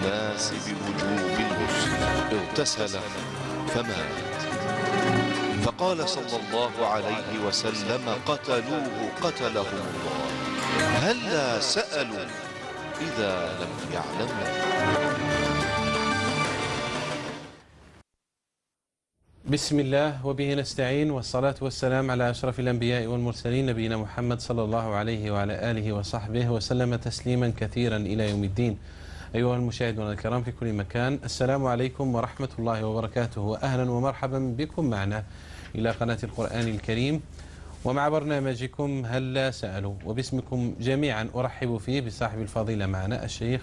الناس بوجوب الغسل، اغتسل فمات. فقال صلى الله عليه وسلم: قتلوه قتلهم الله، هلا سألوا إذا لم يعلموا. بسم الله وبه نستعين، والصلاة والسلام على أشرف الأنبياء والمرسلين، نبينا محمد صلى الله عليه وعلى آله وصحبه وسلم تسليما كثيرا إلى يوم الدين. أيها المشاهدون الكرام في كل مكان، السلام عليكم ورحمة الله وبركاته، وأهلا ومرحبا بكم معنا إلى قناة القرآن الكريم ومع برنامجكم هلا سألوا. وباسمكم جميعا أرحب فيه بصاحب الفضيلة معنا الشيخ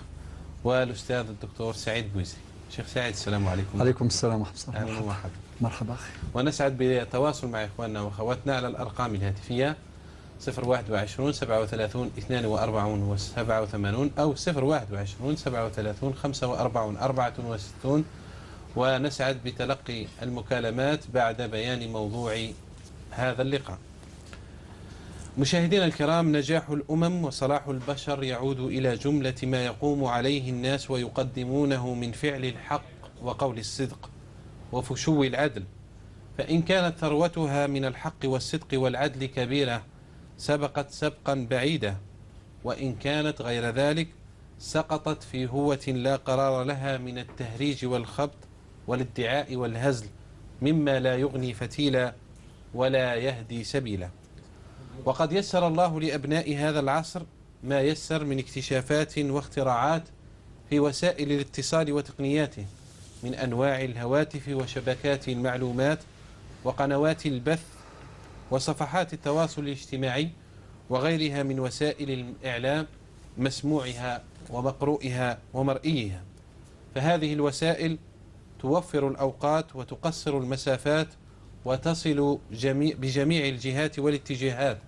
والأستاذ الدكتور سعيد بويزري. شيخ سعيد، السلام عليكم. عليكم السلام ورحمة الله. أهلا ومرحبا. مرحبا أخي. ونسعد بالتواصل مع إخواننا وأخواتنا على الأرقام الهاتفية 021 37 42 87 أو 021 37 45 64، ونسعد بتلقي المكالمات بعد بيان موضوع هذا اللقاء. مشاهدينا الكرام، نجاح الأمم وصلاح البشر يعود إلى جملة ما يقوم عليه الناس ويقدمونه من فعل الحق وقول الصدق وفشو العدل، فإن كانت ثروتها من الحق والصدق والعدل كبيرة سبقت سبقا بعيدا، وإن كانت غير ذلك سقطت في هوة لا قرار لها من التهريج والخبط والادعاء والهزل، مما لا يغني فتيلا ولا يهدي سبيلا. وقد يسر الله لأبناء هذا العصر ما يسر من اكتشافات واختراعات في وسائل الاتصال وتقنياته، من أنواع الهواتف وشبكات المعلومات وقنوات البث وصفحات التواصل الاجتماعي وغيرها من وسائل الإعلام مسموعها ومقروئها ومرئيها. فهذه الوسائل توفر الأوقات وتقصر المسافات وتصل بجميع الجهات والاتجاهات،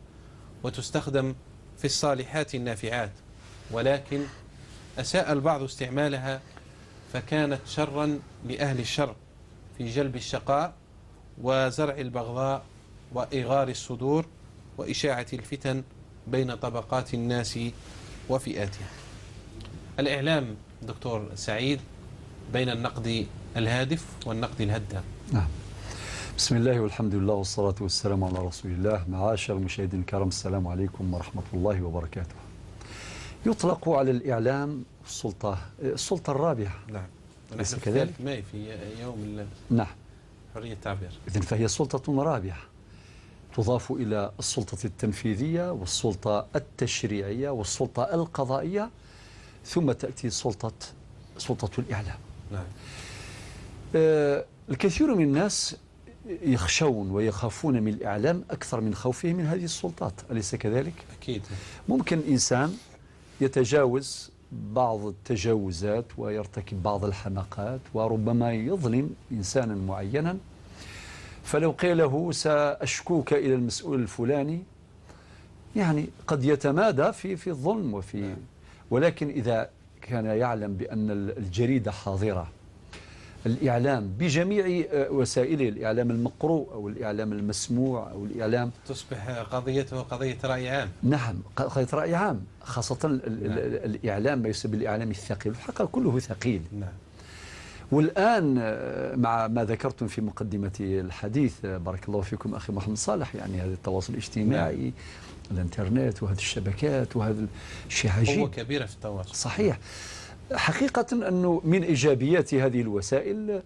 وتستخدم في الصالحات النافعات، ولكن أساء البعض استعمالها فكانت شرا لأهل الشر في جلب الشقاء وزرع البغضاء وإغار الصدور وإشاعة الفتن بين طبقات الناس وفئاتها. الإعلام دكتور سعيد بين النقد الهادف والنقد الهدام. نعم. بسم الله والحمد لله والصلاة والسلام على رسول الله. معاشر المشاهدين الكرام، السلام عليكم ورحمة الله وبركاته. يطلق على الإعلام السلطة الرابعة. نعم. أليس كذلك؟ ماي في يوم نعم حرية التعبير. إذن فهي سلطة رابعة تضاف إلى السلطة التنفيذية والسلطة التشريعية والسلطة القضائية، ثم تأتي سلطة الإعلام. نعم. الكثير من الناس يخشون ويخافون من الإعلام أكثر من خوفهم من هذه السلطات، أليس كذلك؟ أكيد. ممكن إنسان يتجاوز بعض التجاوزات ويرتكب بعض الحماقات وربما يظلم إنسانا معينا، فلو قيل له سأشكوك إلى المسؤول الفلاني يعني قد يتمادى في الظلم وفي، ولكن إذا كان يعلم بأن الجريدة حاضرة، الإعلام بجميع وسائله، الإعلام المقروء أو الإعلام المسموع أو الإعلام، تصبح قضيته قضية رأي عام. نعم، قضية رأي عام، خاصة نعم. الإعلام ما يسمى بالإعلام الثقيل، الحقيقة كله ثقيل. نعم. والآن مع ما ذكرتم في مقدمة الحديث، بارك الله فيكم أخي محمد صالح، يعني هذا التواصل الاجتماعي، نعم. الانترنت وهذه الشبكات وهذا الشيء عجيب، قوة كبيرة في التواصل. صحيح. حقيقة أنه من إيجابيات هذه الوسائل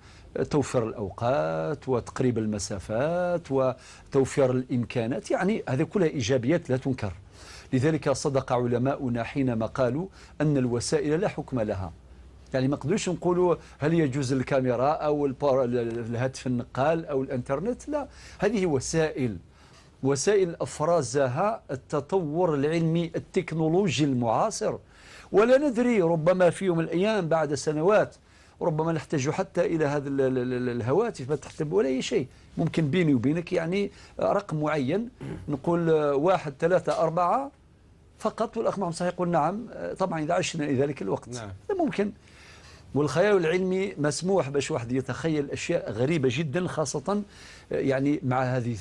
توفير الأوقات وتقريب المسافات وتوفير الإمكانات، يعني هذه كلها إيجابيات لا تنكر. لذلك صدق علماؤنا حينما قالوا أن الوسائل لا حكم لها. يعني ما نقدروش نقولوا هل يجوز الكاميرا أو الهاتف النقال أو الإنترنت، لا، هذه وسائل، وسائل أفرزها التطور العلمي التكنولوجي المعاصر. ولا ندري، ربما في يوم من الأيام بعد سنوات ربما نحتاج حتى إلى هذا الهواتف، ما تحتاج ولا أي شيء، ممكن بيني وبينك يعني رقم معين نقول 1 3 4 فقط، والأخ محمد صحيح يقول نعم، طبعا إذا عشنا إلى ذلك الوقت. نعم. ممكن. والخيال العلمي مسموح باش واحد يتخيل أشياء غريبة جدا، خاصة يعني مع هذه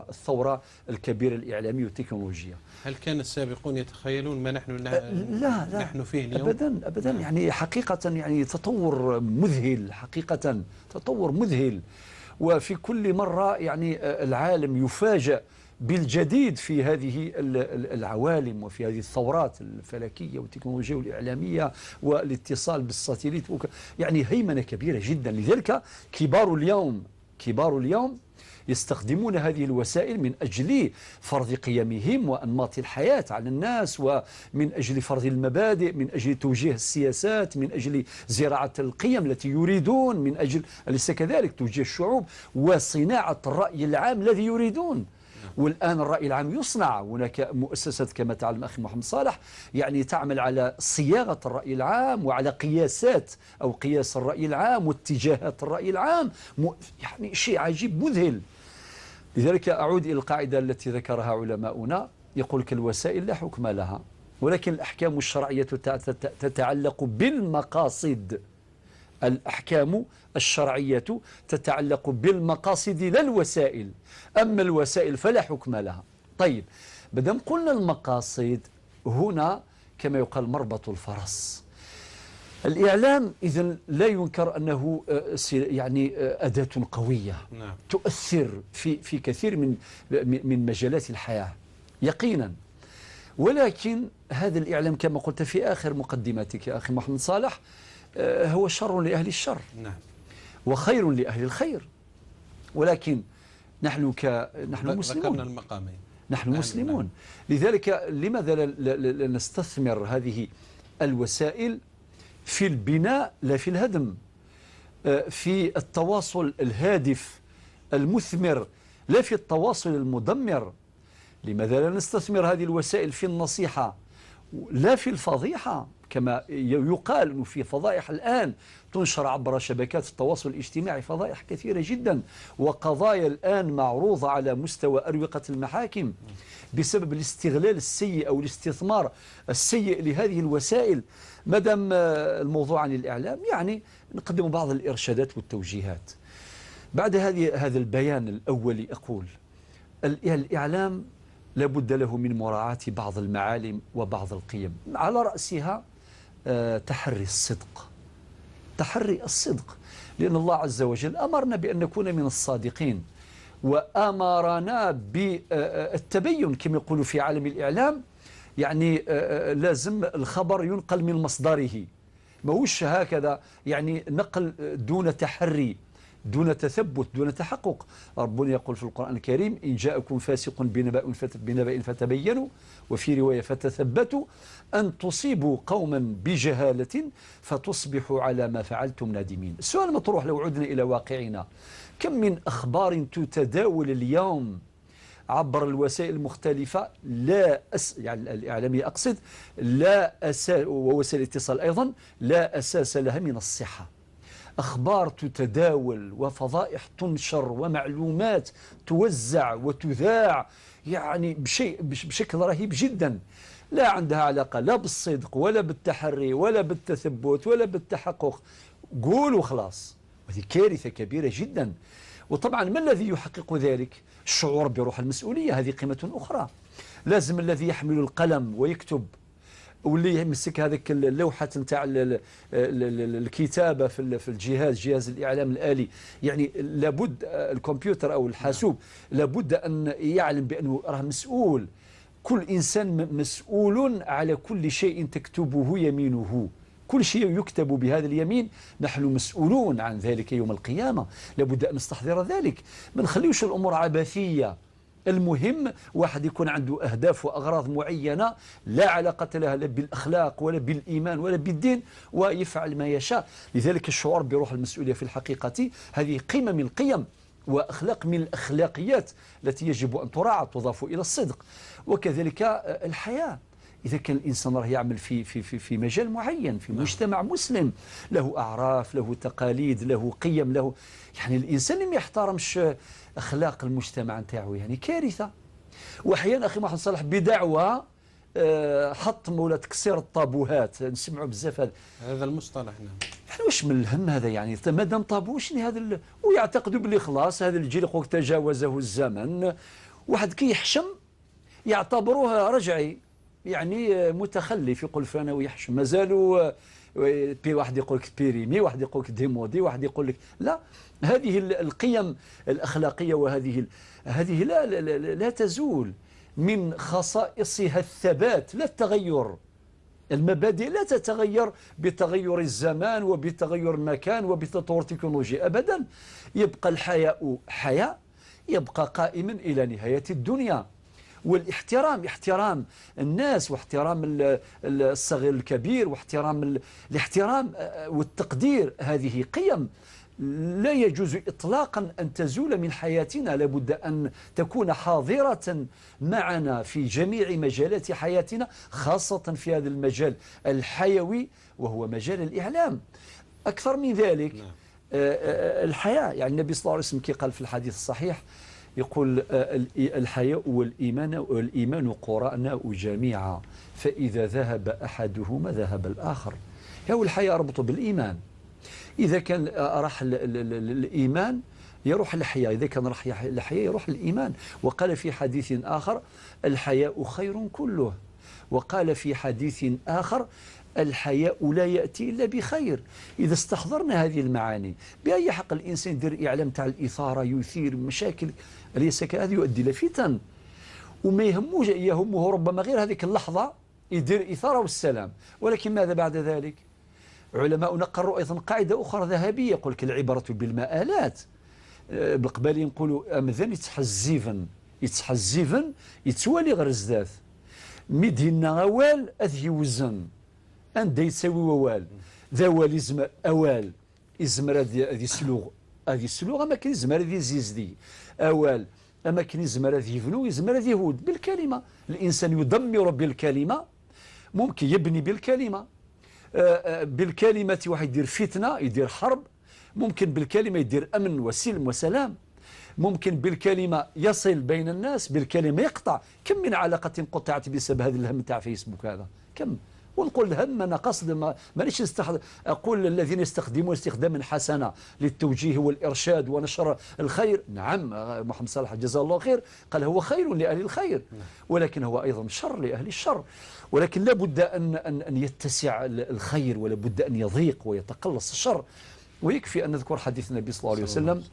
الثورة الكبيرة الإعلامية والتكنولوجية. هل كان السابقون يتخيلون ما نحن لا لا نحن فيه اليوم؟ أبدا أبدا. يعني حقيقة يعني تطور مذهل، حقيقة تطور مذهل. وفي كل مرة يعني العالم يفاجأ بالجديد في هذه العوالم وفي هذه الثورات الفلكية والتكنولوجية والإعلامية والاتصال بالساتيليت، يعني هيمنة كبيرة جدا. لذلك كبار اليوم يستخدمون هذه الوسائل من أجل فرض قيمهم وأنماط الحياة على الناس، ومن أجل فرض المبادئ، من أجل توجيه السياسات، من أجل زراعة القيم التي يريدون، من أجل أليس كذلك توجيه الشعوب وصناعة الرأي العام الذي يريدون. والآن الرأي العام يصنع، هناك مؤسسات كما تعلم أخي محمد صالح يعني تعمل على صياغة الرأي العام وعلى قياسات أو قياس الرأي العام واتجاهات الرأي العام، يعني شيء عجيب مذهل. لذلك أعود إلى القاعدة التي ذكرها علماؤنا، يقول لك الوسائل لا حكم لها، ولكن الأحكام الشرعية تتعلق بالمقاصد. الأحكام الشرعية تتعلق بالمقاصد لا الوسائل، أما الوسائل فلا حكم لها. طيب، بدم قلنا المقاصد هنا كما يقال مربط الفرس. الإعلام إذن لا ينكر أنه يعني أداة قوية، نعم، تؤثر في كثير من مجالات الحياة يقينا. ولكن هذا الإعلام كما قلت في آخر مقدماتك يا أخي محمد صالح هو شر لأهل الشر، نعم، وخير لأهل الخير. ولكن نحن نحن مسلمون، ذكرنا المقامين، نحن مسلمون، نعم. لذلك لماذا لا نستثمر هذه الوسائل في البناء لا في الهدم، في التواصل الهادف المثمر لا في التواصل المدمر؟ لماذا لا نستثمر هذه الوسائل في النصيحة لا في الفضيحة، كما يقال أنه في فضائح الآن تنشر عبر شبكات التواصل الاجتماعي، فضائح كثيرة جدا وقضايا الآن معروضة على مستوى أروقة المحاكم بسبب الاستغلال السيء أو الاستثمار السيء لهذه الوسائل. مادام الموضوع عن الإعلام يعني نقدم بعض الإرشادات والتوجيهات. بعد هذا البيان الأولي أقول الإعلام لابد له من مراعاة بعض المعالم وبعض القيم، على رأسها تحري الصدق. تحري الصدق، لأن الله عز وجل أمرنا بأن نكون من الصادقين، وأمرنا بالتبين كما يقولوا في عالم الإعلام. يعني لازم الخبر ينقل من مصدره، ماهوش هكذا يعني نقل دون تحري دون تثبت دون تحقق. ربنا يقول في القرآن الكريم إن جاءكم فاسق بنبأ فتبينوا، وفي رواية فتثبتوا، أن تصيبوا قوما بجهالة فتصبحوا على ما فعلتم نادمين. السؤال المطروح لو عدنا إلى واقعنا، كم من أخبار تتداول اليوم عبر الوسائل المختلفة لا يعني الإعلامية أقصد، لا أساس، ووسائل الاتصال أيضا لا أساس لها من الصحة. أخبار تتداول وفضائح تنشر ومعلومات توزع وتذاع يعني بشكل رهيب جدا، لا عندها علاقة لا بالصدق ولا بالتحري ولا بالتثبت ولا بالتحقق. قول وخلاص، وهذه كارثة كبيرة جدا. وطبعا ما الذي يحقق ذلك؟ الشعور بروح المسؤولية، هذه قيمة أخرى. لازم الذي يحمل القلم ويكتب واللي يمسك هذيك اللوحة نتاع الكتابة في الجهاز، جهاز الإعلام الآلي، يعني لابد الكمبيوتر أو الحاسوب لابد أن يعلم بأنه راه مسؤول. كل إنسان مسؤول على كل شيء تكتبه يمينه، كل شيء يكتب بهذا اليمين نحن مسؤولون عن ذلك يوم القيامة. لابد أن نستحضر ذلك، ما نخليوش الأمور عبثية. المهم واحد يكون عنده أهداف وأغراض معينة لا علاقة لها لا بالأخلاق ولا بالإيمان ولا بالدين، ويفعل ما يشاء. لذلك الشعور بروح المسؤولية في الحقيقة هذه قيمة من القيم وأخلاق من الأخلاقيات التي يجب أن تراعى، تضاف إلى الصدق. وكذلك الحياة، إذا كان الإنسان راه يعمل في في في في مجال معين في مجتمع مسلم له أعراف، له تقاليد، له قيم، له يعني الإنسان اللي ما يحترمش أخلاق المجتمع نتاعو يعني كارثة. وأحيانا أخي محمد صالح بدعوى حطم ولا تكسير الطابوهات، نسمعوا بزاف هذا المصطلح. نعم، يعني واش من الهم هذا؟ يعني مادام طابو شنو هذا؟ ويعتقدوا باللي خلاص هذا الجيل يقول تجاوزه الزمن. واحد كي يحشم يعتبروه رجعي، يعني متخلف، يقول فانا ويحشم، مازالوا بي واحد يقول لك périmé، واحد يقول لك démodé، واحد يقول لك لا. هذه القيم الأخلاقية وهذه هذه لا, لا, لا, لا تزول، من خصائصها الثبات لا التغير. المبادئ لا تتغير بتغير الزمان وبتغير المكان وبتطور التكنولوجيا أبدا. يبقى الحياء حياء، يبقى قائما إلى نهاية الدنيا. والاحترام، احترام الناس واحترام الصغير الكبير واحترام الاحترام والتقدير، هذه قيم لا يجوز إطلاقا أن تزول من حياتنا، لابد أن تكون حاضرة معنا في جميع مجالات حياتنا، خاصة في هذا المجال الحيوي وهو مجال الإعلام. أكثر من ذلك الحياة، يعني النبي صلى الله عليه وسلم كي قال في الحديث الصحيح يقول الحياء والإيمان قرأناء جميعا، فإذا ذهب أحدهما ذهب الآخر. هو الحياء ربطه بالإيمان، إذا كان راح الإيمان يروح الحياء، إذا كان راح الحياء يروح الإيمان. وقال في حديث آخر الحياء خير كله، وقال في حديث آخر الحياء لا يأتي إلا بخير. إذا استحضرنا هذه المعاني، بأي حق الإنسان يدير إعلام تاع الإثارة يثير مشاكل؟ أليس كهذا يؤدي إلى فتن؟ وما يهموش، يهمه ربما غير هذيك اللحظة يدير إثارة والسلام، ولكن ماذا بعد ذلك؟ علماؤنا قروا أيضا قاعدة أخرى ذهبية، يقول لك العبرة بالمآلات. بالقبالي نقولوا أمذن يتحزيفن، يتحزيفن يتوالي غير الزاث، ميدينا أوال أذ يوزن، أندا يساوي ووال، ذا وال يزمر أوال يزمر أذ يسلوغ، أذ يسلوغ أما كان يزمر أذ يزيزدي، أوال أما كان يزمر أذ يفنو، يزمر أذ يهود. بالكلمة الإنسان يدمر بالكلمة، ممكن يبني بالكلمة، بالكلمة واحد يدير فتنة، يدير حرب، ممكن بالكلمة يدير أمن وسلم وسلام، ممكن بالكلمة يصل بين الناس، بالكلمة يقطع. كم من علاقة قطعت بسبب هذا الهم تاع فيسبوك هذا؟ كم؟ ونقول الهم أنا قصد مانيش أقول الذين يستخدمون استخداما حسنا للتوجيه والإرشاد ونشر الخير، نعم محمد صالح جزاه الله خير قال هو خير لأهل الخير، ولكن هو أيضا شر لأهل الشر. ولكن لابد أن يتسع الخير، ولابد أن يضيق ويتقلص الشر. ويكفي أن نذكر حديث النبي صلى الله عليه وسلم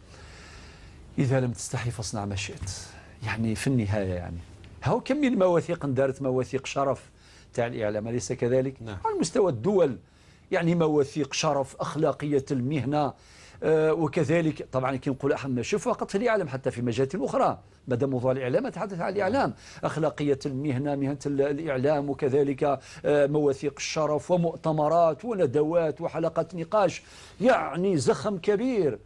إذا لم تستحي فاصنع ما شئت. يعني في النهاية يعني هو كم من مواثيق دارت، مواثيق شرف تاع الإعلام، أليس كذلك؟ نعم. على مستوى الدول يعني مواثيق شرف، أخلاقية المهنة، وكذلك طبعا كي نقول ماشي فقط في الإعلام، حتى في مجالات أخرى، مادام موضوع الإعلام أتحدث عن الإعلام، أخلاقية المهنة، مهنة الإعلام، وكذلك مواثيق الشرف ومؤتمرات وندوات وحلقات نقاش، يعني زخم كبير.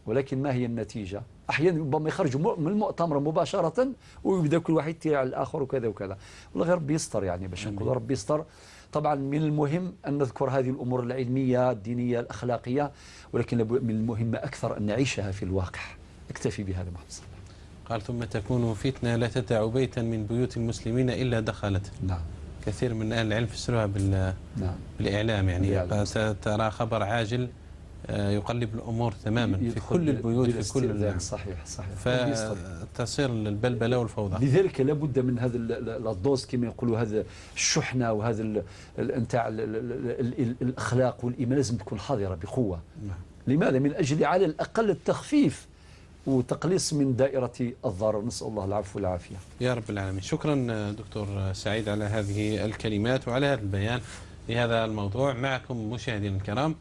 ولكن ما هي النتيجة؟ أحيانا ربما يخرجوا من المؤتمر مباشرة ويبدأ كل واحد يتير على الآخر وكذا وكذا. والله غير ربي يستر، يعني باش نقول ربي يستر. طبعا من المهم أن نذكر هذه الأمور العلمية الدينية الأخلاقية، ولكن من المهم أكثر أن نعيشها في الواقع. اكتفي بهذا محمد صلى الله عليه وسلم. قال ثم تكون فتنة لا تدع بيتا من بيوت المسلمين إلا دخلت. نعم. كثير من أهل العلم فسروها نعم. بالإعلام، يعني ترى خبر عاجل يقلب الأمور تماما في كل البيوت، في كل. صحيح صحيح. فتصير البلبلة والفوضى. لذلك لابد من هذا ال dose كما يقولوا، هذا الشحنة وهذا نتاع الأخلاق والإيمان لازم تكون حاضرة بقوة. نعم. لماذا؟ من أجل على الأقل التخفيف وتقليص من دائرة الضرر. نسأل الله العفو والعافية يا رب العالمين. شكرا دكتور سعيد على هذه الكلمات وعلى هذا البيان لهذا الموضوع. معكم مشاهدينا الكرام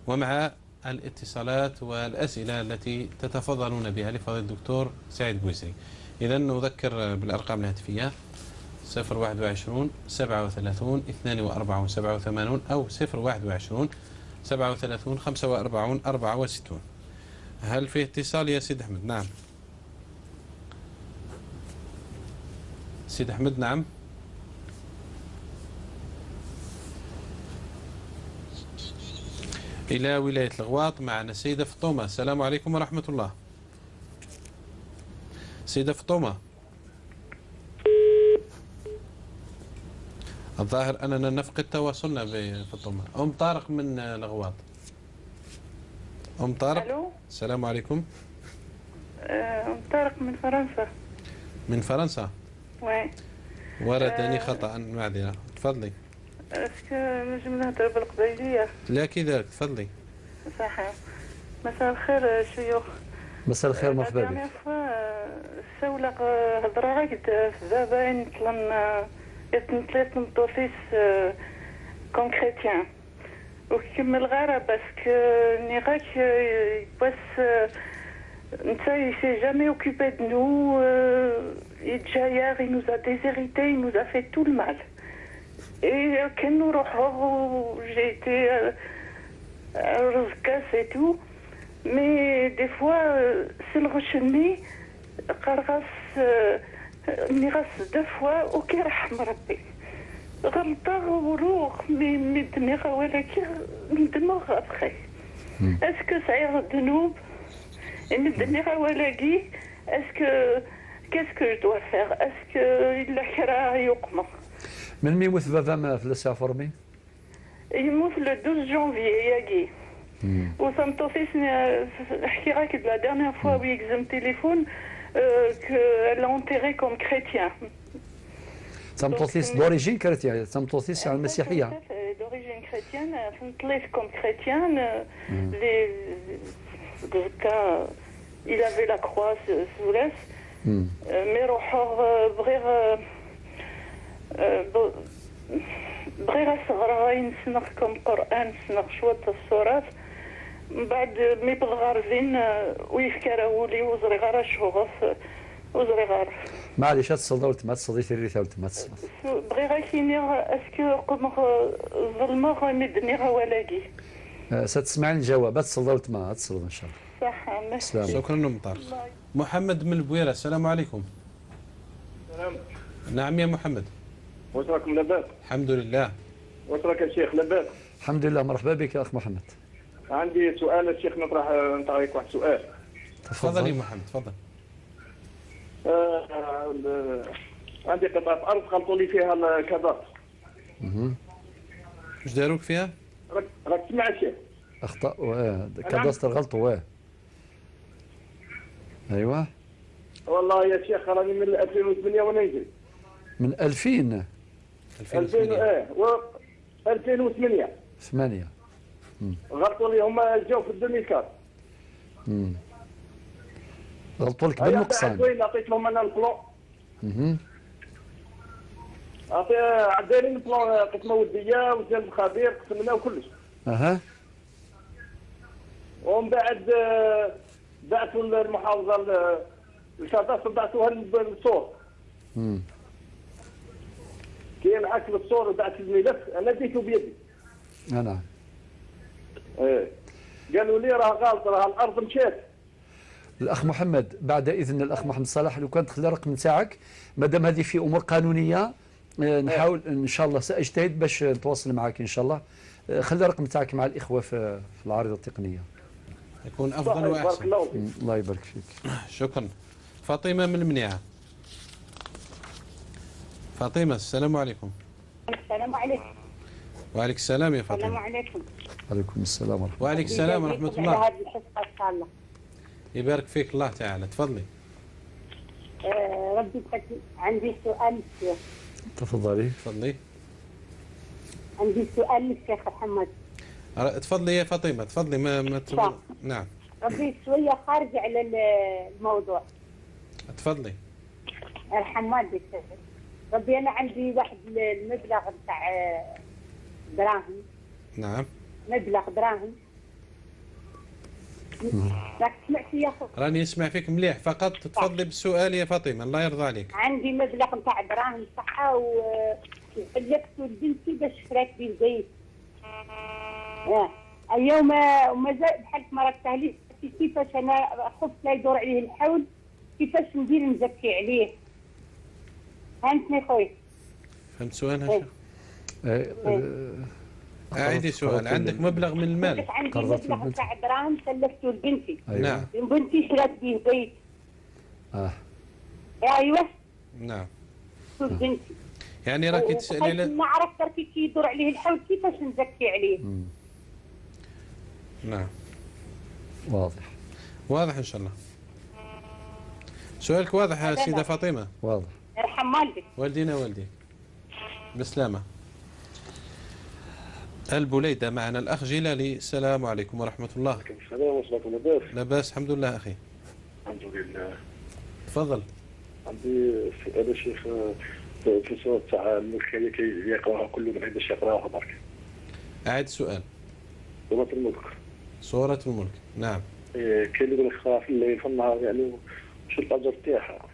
ومع الاتصالات والأسئلة التي تتفضلون بها لفضيلة الدكتور سعيد بوزري. إذا نذكر بالأرقام الهاتفية 021 37 42 87 أو 021 37 45 64. هل في اتصال يا سيد أحمد؟ نعم سيد أحمد. نعم. إلى ولاية الغواط معنا السيدة فطومة. السلام عليكم ورحمة الله. سيدة فطومة، الظاهر أننا نفقد تواصلنا بفطومة. أم طارق من الغواط. ام طارق. الو، السلام عليكم. ام طارق من فرنسا. من فرنسا؟ oui. وردني خطأ، معذرة. تفضلي. est-ce que نجم نهضر بالقبيلية؟ لا كذلك، تفضلي. صح. مساء الخير شيوخ. مساء الخير، مرحبا بك. سولق هضرة هكذا في بابا نطلن يتنطليت نطوفيس comme chrétien وكمل غير parce que نيغاك بس نتا il s'est jamais occupé de nous, يتجاير, il nous a déshérité, il nous a fait tout le mal et كان نروحو j'ai été رزقاس et tout, mais des fois c'est الغشني قرغس نغس deux fois وكي رحم ربي غلطة وروح mais دماغ ولكن ندمغ après est-ce que سعير الذنوب دماغ ولكن est-ce que qu'est-ce que je dois faire, est-ce que إلا كرا يقمر. من ميموت بابا ما في لسا يموت le 12 جانفي ياكي وسامطوفيس حكي لك la dernière fois où يكزم téléphone qu'elle l'a enterré comme chrétien. تمطوطيس d'origine chrétienne، تمطوطيس يعني المسيحيه. d'origine chrétienne، فهمت comme chrétien, les il avait la croix sous l'as mais روحو بغير بغير صغرا نسنخ comme قران نسنخ شويه السورات من بعد مي بغار زين ويفكر ولي وزري غير شغف وزري غير. معليش تصلى ما تصلي ثري ما تصلى. بغي غير كيني est-ce que قمغ ظلمه مدني ولاكي. ستسمعين الجواب، تصلى ما تصلى ان شاء الله. صح. سلام. شكرا ام طارق. محمد من البويره، السلام عليكم. السلام. نعم يا محمد. واش راكم لاباس؟ الحمد لله. واش راك يا شيخ لاباس؟ الحمد لله، مرحبا بك يا اخ محمد. عندي سؤال الشيخ، نطرح نطرح واحد السؤال. تفضل يا محمد، تفضل. عندي قطعة أرض خلطوا لي فيها ال cadastre. واش داروك فيها؟ راك تسمع الشيخ؟ أخطأ cadastre غلطوا. أيوه. والله يا شيخ راني من 2008 وانا نجري. من 2000 2000 2008 8 غلطوا لي هما جاو في 2004. غلطوا لك بالنقصان. وين عطيت لهم انا ال plan. عطيني ال plan قسمه وديه وجا الخبير قسمنا وكلش. اها. ومن بعد بعثوا المحافظه ال cadastre بعثوها للصور. كي العكس للصور وبعث الملف انا ديته بيدي. نعم. ايه قالوا لي راه غلط، راه الارض مشات. الاخ محمد بعد اذن الاخ محمد صلاح لو كان تخلي الرقم نتاعك، مادام هذه في امور قانونيه نحاول ان شاء الله ساجتهد باش نتواصل معك ان شاء الله. خلي الرقم نتاعك مع الاخوه في العارضه التقنيه يكون افضل واحسن. الله يبارك فيك. شكرا. فاطمه من المنيعه. فاطمه السلام عليكم. السلام عليكم. وعليك السلام يا فاطمه. السلام عليكم. وعليكم السلام ورحمه الله. وعليك السلام ورحمه الله. على هذه الحصه ان شاء الله. يبارك فيك الله تعالى، تفضلي. ربي يبارك. عندي سؤال للشيخ. تفضلي. تفضلي. عندي سؤال للشيخ محمد. تفضلي يا فاطمه، تفضلي. ما نعم. ربي شويه خارج على الموضوع. تفضلي. يرحم والديك. ربي انا عندي واحد المبلغ نتاع دراهم. نعم. مبلغ دراهم. راك تسمع فيا خو؟ راني نسمع فيك مليح، فقط تفضلي بالسؤال يا فاطمه الله يرضى عليك. عندي مبلغ نتاع دراهم صحه وسلفته لبنتي باش شرات بيه البيت. اليوم ومازال بحال ما راك تهلي كيفاش انا خفت لا يدور عليه الحول، كيفاش ندير نزكي عليه؟ فهمتني خويا؟ فهمت سؤالها شيخ؟ أعيدي سؤال. عندك مبلغ من المال؟ عندي مبلغ تاع دراهم سلفته لبنتي. أيوة. نعم. بنتي شرات به بيت. ايوه. نعم. بنتي. يعني راكي تسألي ما عرفت كي يدور عليه الحول كيفاش نزكي عليه. نعم. واضح. واضح إن شاء الله. سؤالك واضح يا سيدة فاطمة؟ واضح. يرحم والديك. والدينا والديك. بسلامة. البليدة معنا الأخ جلالي. السلام عليكم ورحمة الله. وعليكم السلام ورحمة الله. لاباس؟ لاباس الحمد لله أخي. الحمد لله. تفضل. عندي سؤال يا شيخ في سورة تاع الملك كي يقراها كل من باش يقراها برك. أعد السؤال. سورة الملك. سورة الملك، نعم. كاين اللي يقول لك في الليل في النهار، يعني شو الأجر تاعها؟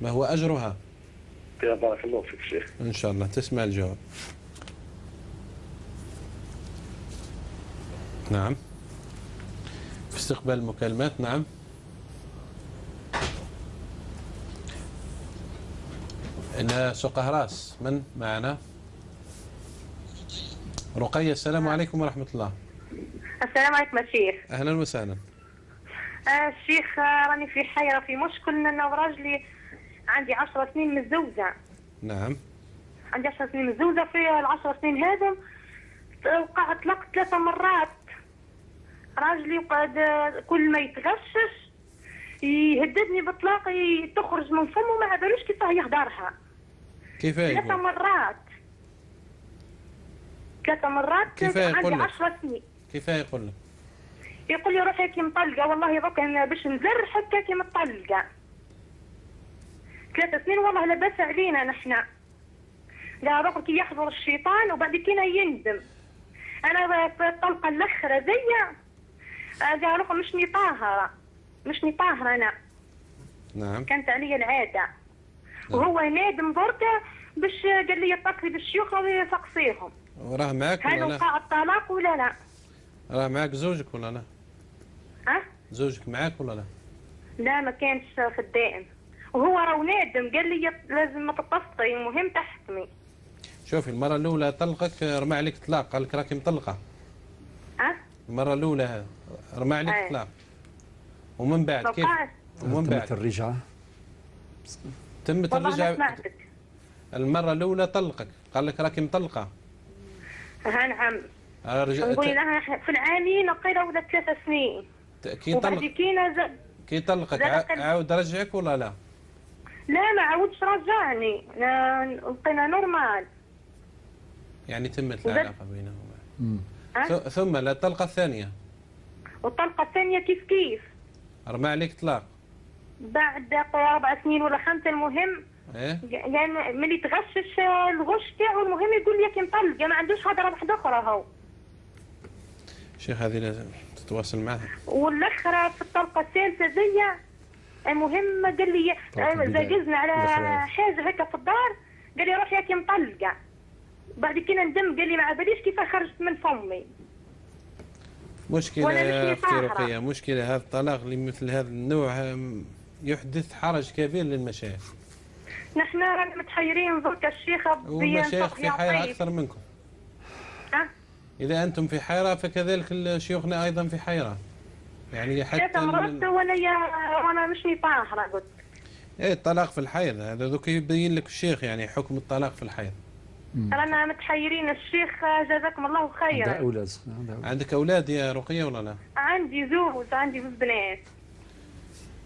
ما هو أجرها؟ يا بارك الله فيك شيخ. إن شاء الله تسمع الجواب. نعم. في استقبال المكالمات. نعم. إلى سوق هراس، من معنا؟ رقية. السلام عليكم ورحمة الله. السلام عليكم الشيخ. أهلا وسهلا. الشيخ راني في حيرة، في مشكل. أنا وراجلي عندي 10 سنين متزوجة. نعم. عندي 10 سنين متزوجة، في ال10 سنين هذا وقع طلقت 3 مرات. راجلي وقعد كل ما يتغشش يهددني بالطلاق، تخرج من فمه ما بالوش كيفاه يهدرها. كيفاه؟ 3 مرات. 3 مرات. كيفاه يقول لك؟ عندي 10 سنين. كيفاه يقول لك؟ يقول لي روحي كي مطلقه، والله دوك انا باش نزرحك كي مطلقه. 3 سنين والله لاباس علينا نحن. لا روح كي يحضر الشيطان وبعد كده يندم. انا في الطلقة الاخرى زي روح مشني طاهرة، مشني طاهرة انا. نعم. كانت عليا العادة. نعم. وهو نادم دركا باش قال لي اتصلي بالشيوخ ويسقسيهم. وراه معاك ولا لا؟ هل وقع الطلاق ولا لا؟ راه معاك زوجك ولا لا؟ ها؟ زوجك معاك ولا لا؟ لا ما كانش في الدائم، وهو راه نادم قال لي لازم ما تتصلي، المهم تحكمي. شوفي المرة الأولى طلقك رمى عليك طلاق، قال لك راكي مطلقة. ها؟ المرة الأولى رمى عليك طلاق. ومن بعد كيف؟ ومن بعد تمت الرجعة. تمت الرجعة. المرة الأولى طلقك، قال لك راكي مطلقة. ها نعم. نقول لها في العامين قيل ولا 3 سنين. كي طلقك عاود رجعك ولا لا؟ لا ما عاودش رجعني، بقينا normal. يعني تمت العلاقة بينهما. ثم لا الطلقة الثانية. والطلقة الثانية كيف كيف؟ رمى عليك طلاق. بعد 4 سنين ولا 5 المهم. إيه؟ يعني ملي تغشش الغش تاعو المهم يقول لي كي مطلقه، ما عندوش هضره واحدة اخرى هو. شيخ هذه لازم تتواصل معها. والاخرى في الطلقة الثالثة زي المهم قال لي زاجزنا على حاجة هكا في الدار، قال لي روحي كي مطلقه. بعد كي ندم قال لي ما عباليش كيف خرجت من فمي. مشكلة يا اختي رقيه، مشكلة هذا الطلاق لمثل هذا النوع يحدث حرج كبير للمشايخ. نحن رانا متحيرين درك الشيخه، والمشايخ في حيره اكثر منكم. أه؟ اذا انتم في حيره فكذلك شيوخنا ايضا في حيره. يعني حتى 3 مرات وانا مشني طاهرة قلت. ايه الطلاق في الحيض هذا دوك يبين لك الشيخ يعني حكم الطلاق في الحيض. رانا متحيرين الشيخ جزاكم الله خيرا. عندها اولاد. عندك اولاد يا رقيه ولا لا؟ عندي زوج، عندي 2 بنات.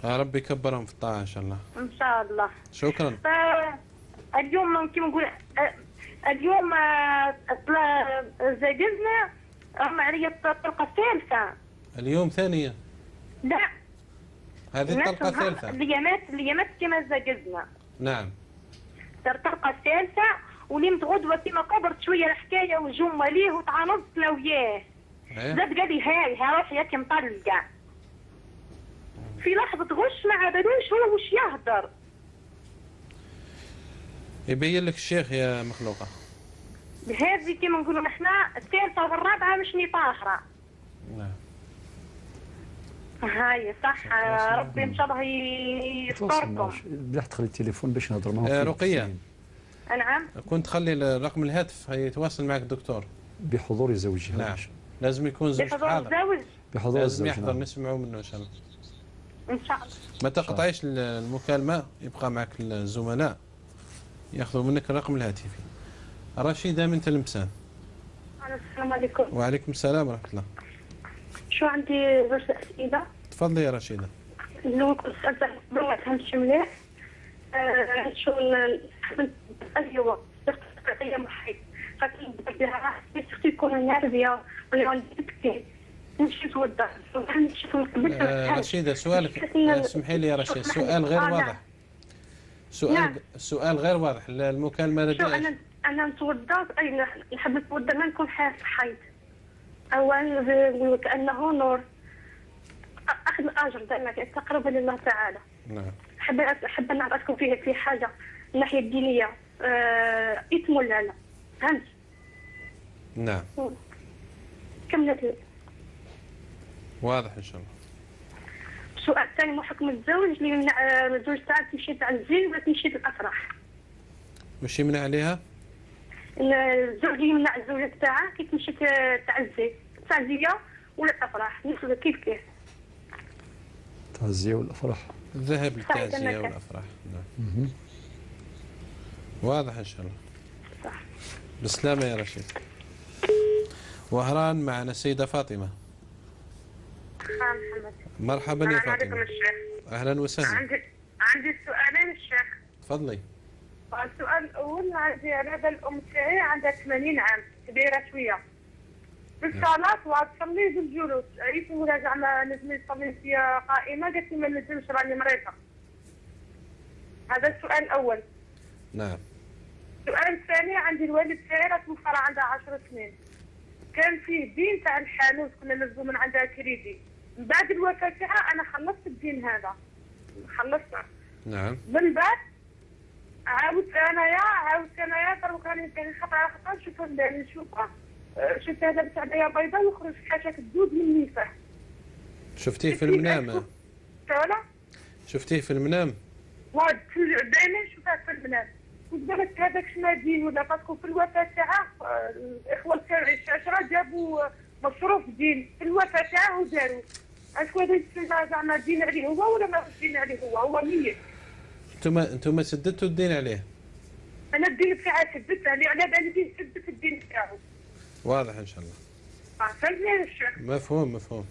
ربي يكبرهم في الطاعة ان شاء الله. ان شاء الله. شكرا. اليوم كيما نقول اليوم زاجزنا رمى عليا الطلقة الثالثة. اليوم ثانية؟ لا هذه الطلقة الثالثة. اليامات كيما زاجزنا. نعم. الطلقة الثالثة ولمت غدوه كيما كبرت شوية الحكاية وجم ليه وتعانضت انا وياه. زاد قال لي هاي ها روحي ياك مطلقه. في لحظة غش ما عبالوش هو واش يهدر. يبين لك الشيخ يا مخلوقة. هذه كيما نقولوا نحن الثالثة والرابعة مشني طاهرة. نعم. هاي صح، ربي ان شاء الله يستركم. بلا تخلي التليفون باش نهضر معاهم. رقية. نعم. كنت تخلي رقم الهاتف يتواصل معك الدكتور. بحضور زوجها. نعم. لازم يكون زوجك حاضر. بحضور الزوج. بحضور الزوج. لازم يحضر، نسمعوا منه ان شاء الله. ان شاء الله. ما تقطعيش المكالمة، يبقى معك الزملاء ياخذوا منك الرقم الهاتفي. رشيدة من تلمسان. السلام عليكم. وعليكم السلام ورحمة الله. شو عندي زوج اسئلة. تفضلي يا رشيده. الاول كنت سالت ما فهمتش مليح. شو ايوا هي محيط خاطر بها surtout يكون نارفيه ولا تبكي نمشي نتوضا رشيده سؤالك، اسمحي لي يا رشيده، السؤال غير واضح. سؤال السؤال غير واضح، المكالمة لدي. انا نتوضا، اي نحب نتوضا ما نكون حاس حيض. اولا كانه نور، اخذ الاجر زعما تقربا لله تعالى. نعم. حابة نعرفكم فيه في حاجة من الناحية الدينية، اثم ولا لا؟ فهمت؟ نعم. كملت. واضح ان شاء الله. السؤال الثاني، ما حكم الزوج اللي يمنع الزوج تاعه تمشي تعزي ولا تمشي للافراح؟ واش يمنع عليها؟ الزوج يمنع الزوجة تاعه كي تمشي تعزي، تعزية ولا الافراح، كيف كيف؟ التعزيه والافراح. الذهاب للتعزيه والافراح. نعم. واضح ان شاء الله. صح. بالسلامة يا رشيد. وهران معنا السيدة فاطمة. محمد. مرحبا يا فاطمة. عليكم الشيخ. اهلا وسهلا. عندي سؤالين الشيخ. تفضلي. السؤال الاول، عندي انا الام تاعي عندها 80 عام، كبيرة شوية. في الصلاة وتصلي بالجلوس، عيت ولا زعما نجم نصلي في قائمة، قالت لي ما نجمش راني مريضه. هذا السؤال الاول. نعم. السؤال الثاني، عندي الوالد تاعي راه توفى راه عندها 10 سنين. كان فيه دين تاع الحانوت كنا نزلوا من عندها كريدي. من بعد الوفاة تاعها انا خلصت الدين هذا. خلصته. نعم. من بعد عاودت انايا دروك راني خطره على خطره نشوفه نشوفه شفت هذا بتاع بيا بيضاء ويخرج حاجة الدود من نيفه. شفتيه في المنام؟ شفتيه في المنام؟ دائما نشوفه في المنام. كنت بالك هذاك شنو دين ولا parce que في الوفاة تاعه الاخوة تاعي 10 جابوا مصروف دين في الوفاة تاعه وداروا. est-ce que هذا يتسمى زعما دين عليه هو ولا ما دين عليه هو؟ هو ميت. انتم سددتوا الدين عليه؟ انا الدين تاعي سددت عليه، على بالي بيه سددت الدين تاعو. واضح ان شاء الله. فهمتني الشيخ؟ مفهوم مفهوم.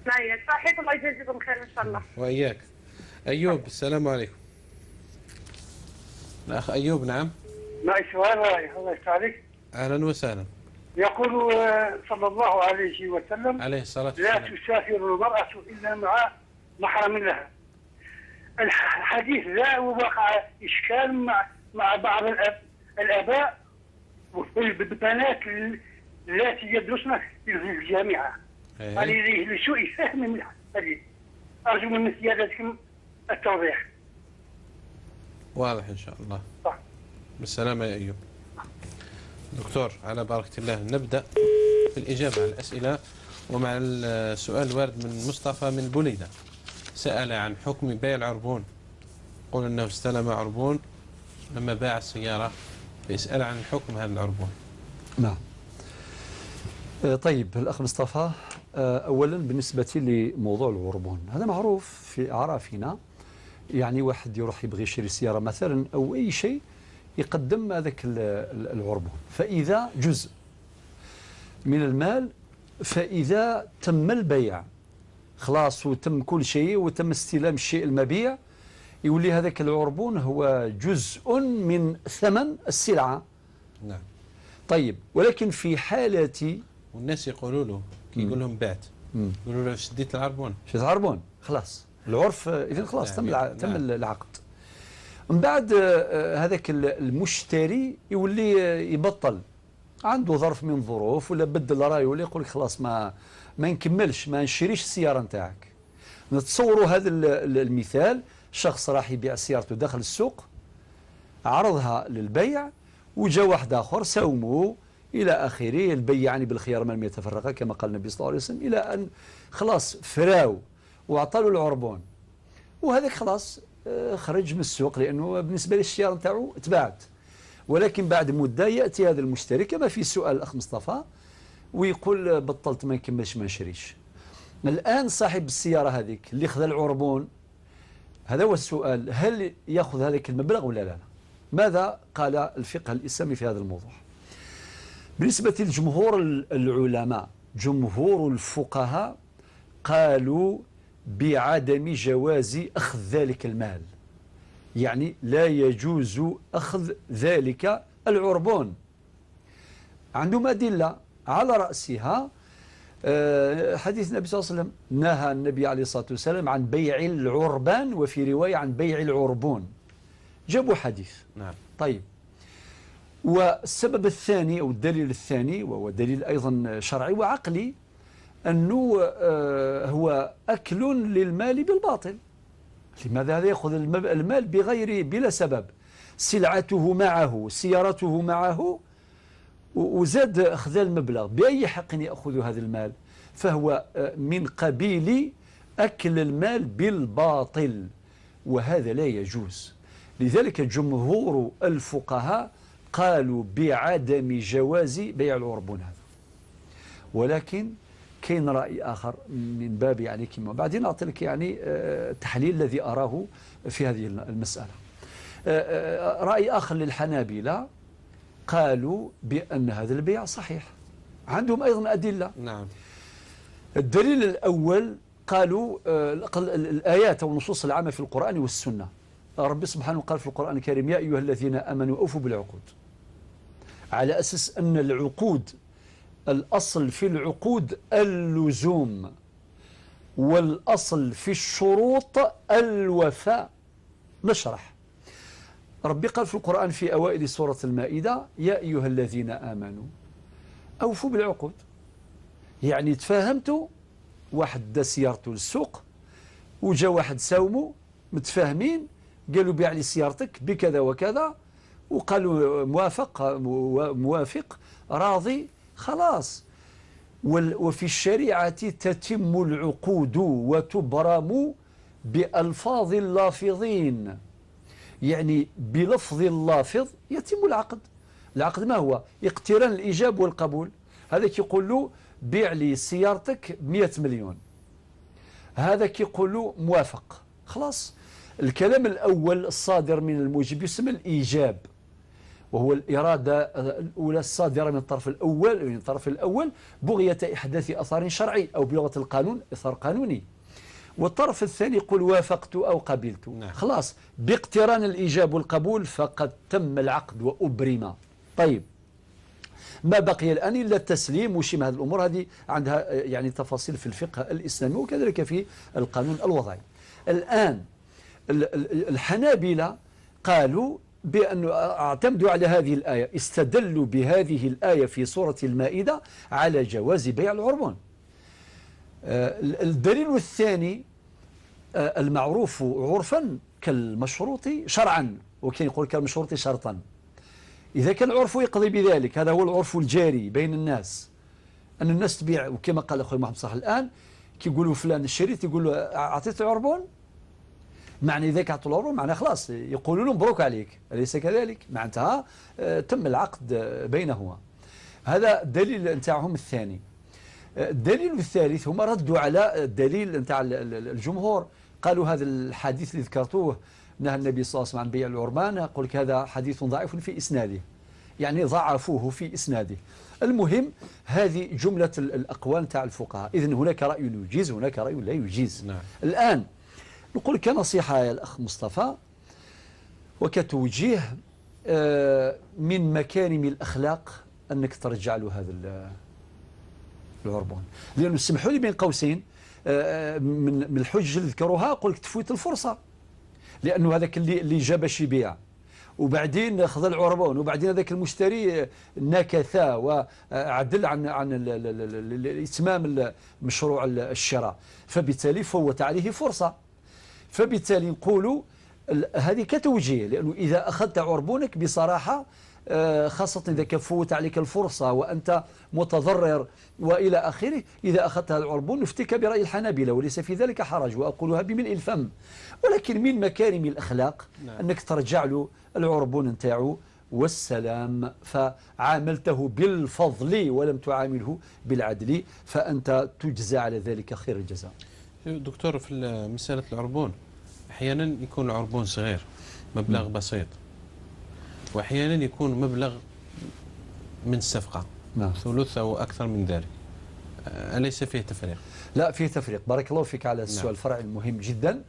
معايا صحيح، الله يجازيكم خير ان شاء الله. واياك. ايوب السلام عليكم. الاخ ايوب. نعم. معي سؤال الله يفتح عليك. اهلا وسهلا. يقول صلى الله عليه وسلم عليه الصلاة والسلام: لا تسافر المرأة إلا مع محرم لها. الحديث ذا وقع إشكال مع بعض الآباء والبنات التي يدرسن في الجامعة. هذه لسوء فهم من الحديث. أرجو من سيادتكم التوضيح. واضح إن شاء الله. صح. بالسلامة يا أيوب. دكتور، على بركة الله نبدأ في الإجابة على الأسئلة، ومع السؤال الوارد من مصطفى من بوليدة، سأل عن حكم بيع العربون. قل أنه استلم عربون لما باع السيارة، فيسأل عن حكم هذا العربون. نعم. طيب الأخ مصطفى، أولا بالنسبة لموضوع العربون، هذا معروف في أعرافنا، يعني واحد يروح يبغي يشري سيارة مثلا أو أي شيء يقدم هذاك العربون، فإذا جزء من المال، فإذا تم البيع خلاص وتم كل شيء وتم استلام الشيء المبيع، يولي هذاك العربون هو جزء من ثمن السلعة. نعم. طيب، ولكن في حالة والناس يقولوا له كي يقول لهم بعت، يقولوا له شديت العربون، شديت العربون خلاص العرف، إذا خلاص تم العقد. من بعد هذاك المشتري يولي يبطل، عنده ظرف من ظروف ولا بدل رايه ولا يقول لك خلاص ما نكملش، ما نشريش السيارة نتاعك. نتصوروا هذا المثال، شخص راح يبيع سيارته داخل السوق، عرضها للبيع، وجا واحد اخر ساوموه الى اخره، البيع يعني بالخيار ما لم يتفرقا كما قال النبي صلى الله عليه وسلم، الى ان خلاص فراو وعطى له العربون، وهذاك خلاص خرج من السوق لانه بالنسبة للسيارة السيارة نتاعو تباعت. ولكن بعد مده ياتي هذا المشتري كما في سؤال الاخ مصطفى ويقول بطلت ما نكملش ما نشريش. الان صاحب السيارة هذيك اللي خذا العربون، هذا هو السؤال، هل ياخذ هذاك المبلغ ولا لا؟ ماذا قال الفقه الاسلامي في هذا الموضوع؟ بالنسبة لجمهور العلماء، جمهور الفقهاء، قالوا بعدم جواز أخذ ذلك المال، يعني لا يجوز أخذ ذلك العربون. عندهم أدلة على رأسها حديث النبي صلى الله عليه وسلم، نهى النبي عليه الصلاة والسلام عن بيع العربان، وفي رواية عن بيع العربون. جابوا حديث. نعم. طيب، والسبب الثاني أو الدليل الثاني، وهو دليل أيضا شرعي وعقلي، أنه هو أكل للمال بالباطل. لماذا هذا يأخذ المال بغير بلا سبب؟ سلعته معه، سيارته معه، وزاد أخذ المبلغ، بأي حق يأخذ هذا المال؟ فهو من قبيل أكل المال بالباطل، وهذا لا يجوز. لذلك جمهور الفقهاء قالوا بعدم جواز بيع العربون هذا. ولكن كاين رأي آخر من باب يعني كما بعدين أعطي لك يعني التحليل الذي أراه في هذه المسألة. رأي آخر للحنابلة قالوا بأن هذا البيع صحيح، عندهم أيضا أدلة. نعم. الدليل الأول قالوا الآيات أو النصوص العامة في القرآن والسنة. ربي سبحانه قال في القرآن الكريم: يا أيها الذين آمنوا أوفوا بالعقود، على أساس أن العقود الأصل في العقود اللزوم، والأصل في الشروط الوفاء. نشرح. ربي قال في القرآن في أوائل سورة المائدة: يا أيها الذين آمنوا أوفوا بالعقود. يعني تفاهمتوا، واحد دا سيارته للسوق وجا واحد ساومو، متفاهمين، قالوا بيع لي سيارتك بكذا وكذا، وقالوا موافق موافق راضي، خلاص. وفي الشريعة تتم العقود وتبرم بألفاظ اللافظين، يعني بلفظ اللافظ يتم العقد. العقد ما هو؟ اقتران الإيجاب والقبول. هذا كيقول له بيع لي سيارتك 100 مليون، هذا كيقول له موافق، خلاص. الكلام الأول الصادر من الموجب يسمى الإيجاب، وهو الإرادة الأولى الصادرة من الطرف الأول، من الطرف الأول بغية إحداث أثر شرعي، أو بلغة القانون أثر قانوني. والطرف الثاني يقول وافقت أو قبلت. نعم. خلاص، باقتران الإيجاب والقبول فقد تم العقد وأبرم. طيب، ما بقي الآن إلا التسليم وشي هذه الأمور، هذه عندها يعني تفاصيل في الفقه الإسلامي وكذلك في القانون الوضعي. الآن الحنابلة قالوا بأن اعتمدوا على هذه الآية، استدلوا بهذه الآية في سورة المائدة على جواز بيع العربون. الدليل الثاني المعروف عرفا كالمشروط شرعا، وكان يقول كالمشروط شرطا. إذا كان العرف يقضي بذلك، هذا هو العرف الجاري بين الناس، أن الناس تبيع. وكما قال أخوي محمد صلاح الآن، كيقولوا فلان الشريط يقولوا أعطيت العربون، معنى إذا عطوا العربون معنى خلاص يقولوا له مبروك عليك، أليس كذلك؟ معناتها تم العقد بينهما. هذا الدليل نتاعهم الثاني. الدليل الثالث هما ردوا على الدليل نتاع الجمهور، قالوا هذا الحديث اللي ذكرتوه نهى النبي صلى الله عليه وسلم عن بيع العربان، يقول لك هذا حديث ضعيف في إسناده، يعني ضعفوه في إسناده. المهم هذه جملة الأقوال تاع الفقهاء. إذن هناك رأي يجيز، هناك رأي لا يجيز. نعم. الآن نقول كنصيحة يا الأخ مصطفى وكتوجيه، من مكارم الأخلاق أنك ترجع له هذا العربون، لأنه سمحوا لي بين قوسين من الحج اللي ذكروها قلت تفوت الفرصة، لأنه هذاك اللي جا باش يبيع وبعدين خذ العربون، وبعدين هذاك المشتري نكث وعدل عن إتمام مشروع الشراء، فبالتالي فوت عليه فرصة. فبالتالي نقولوا هذه كتوجيه، لأنه إذا أخذت عربونك بصراحة، خاصة إذا كفوت عليك الفرصة وأنت متضرر وإلى آخره، إذا أخذت هذا العربون نفتك برأي الحنابلة وليس في ذلك حرج، وأقولها بملء الفم. ولكن من مكارم الأخلاق أنك ترجع له العربون نتاعو والسلام، فعاملته بالفضل ولم تعامله بالعدل، فأنت تجزى على ذلك خير الجزاء. دكتور، في مسألة العربون أحيانا يكون العربون صغير، مبلغ بسيط، وأحيانا يكون مبلغ من الصفقة. نعم. ثلث أو أكثر من ذلك. أليس فيه تفريق؟ لا، فيه تفريق. بارك الله فيك على السؤال الفرعي المهم جدا.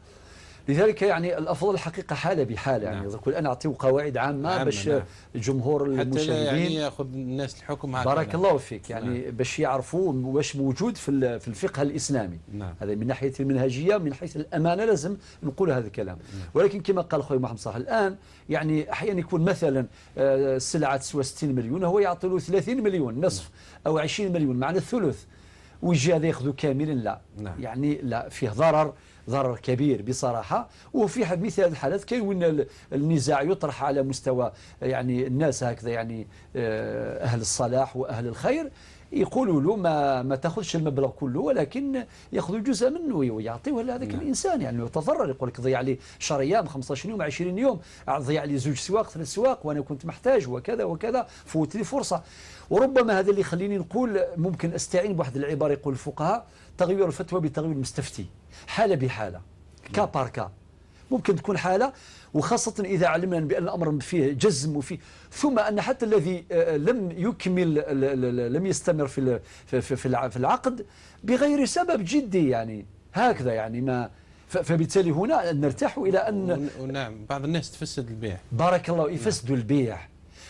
لذلك يعني الافضل الحقيقة حاله بحاله يعني. الان اعطيو قواعد عامة باش الجمهور المشاهدين حتى يعني ياخذ الناس الحكم هكذا. بارك الله فيك يعني باش يعرفوا واش موجود في الفقه الاسلامي. هذا من ناحية المنهجيه، من حيث الامانة لازم نقول هذا الكلام. ولكن كما قال خويا محمد صلاح الان يعني احيانا يكون مثلا السلعة تسوى 60 مليون، هو يعطي له 30 مليون نصف او 20 مليون معنى الثلث، ويجي هذا ياخذه كاملا لا. يعني لا، فيه ضرر كبير بصراحة. وفي مثل هذه الحالات كاين وين النزاع يطرح على مستوى يعني الناس هكذا، يعني أهل الصلاح وأهل الخير يقولوا له ما تاخذش المبلغ كله، ولكن ياخذوا جزء منه ويعطيوه لهذاك الانسان. يعني يتضرر، يقول لك ضيع لي شهر ايام، 15 يوم، 20 يوم، ضيع لي زوج سواق، ثلاث سواق، وانا كنت محتاج وكذا وكذا، فوت لي فرصة. وربما هذا اللي يخليني نقول ممكن استعين بواحد العبارة يقول الفقهاء: تغير الفتوى بتغيير المستفتي، حاله بحاله، cas par cas. ممكن تكون حالة، وخاصة إذا علمنا بأن الأمر فيه جزم وفيه، ثم أن حتى الذي لم يكمل، لم يستمر في العقد بغير سبب جدي يعني هكذا يعني ما، فبالتالي هنا نرتاح إلى أن نعم بعض الناس تفسد البيع. بارك الله، يفسدوا البيع.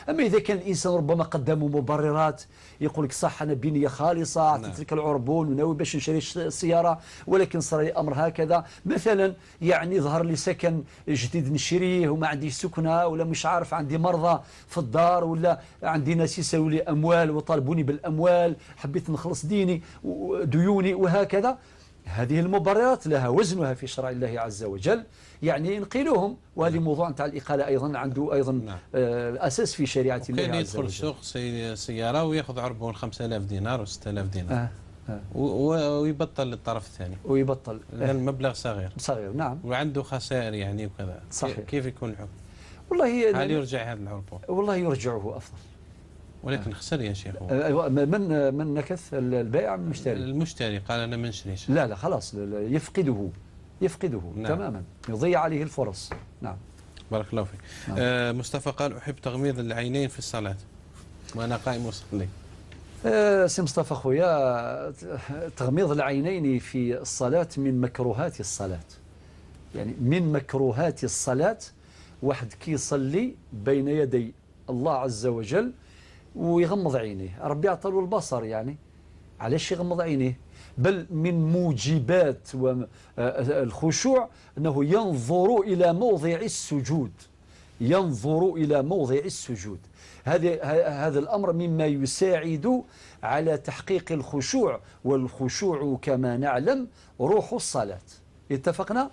أما إذا كان الإنسان ربما قدموا مبررات، يقول لك صح أنا بنية خالصة، أعطيت لك العربون وناوي باش نشري السيارة، ولكن صار لي أمر هكذا مثلا، يعني ظهر لي سكن جديد نشريه وما عنديش سكنة، ولا مش عارف عندي مرضى في الدار، ولا عندي ناس يساووا لي أموال وطالبوني بالأموال، حبيت نخلص ديني وديوني وهكذا. هذه المبررات لها وزنها في شرع الله عز وجل، يعني نقيلوهم. وهذا موضوع نتاع الإقالة أيضا عنده أيضا أساس في شريعة الله عز وجل. يدخل السوق سيارة ويأخذ عربون 5000 دينار و 6000 دينار ويبطل للطرف الثاني، ويبطل لأن المبلغ صغير صغير. نعم، وعنده خسائر يعني وكذا. صحيح. كيف يكون الحكم؟ والله هل يرجع هذا العربون؟ والله يرجعه أفضل، ولكن خسر يا شيخ. من نكث البائع من المشتري؟ المشتري قال أنا ما نشريش. لا لا خلاص، يفقده نعم. تماما، يضيع عليه الفرص. نعم، بارك الله فيك. نعم. مصطفى قال: أحب تغميض العينين في الصلاة وأنا قائم أصلي. سي مصطفى خويا، تغميض العينين في الصلاة من مكروهات الصلاة، يعني من مكروهات الصلاة. واحد كي يصلي بين يدي الله عز وجل ويغمض عينيه، ربي عطى له البصر، يعني علاش يغمض عينيه؟ بل من موجبات الخشوع أنه ينظر إلى موضع السجود، ينظر إلى موضع السجود. هذا الأمر مما يساعد على تحقيق الخشوع، والخشوع كما نعلم روح الصلاة. اتفقنا؟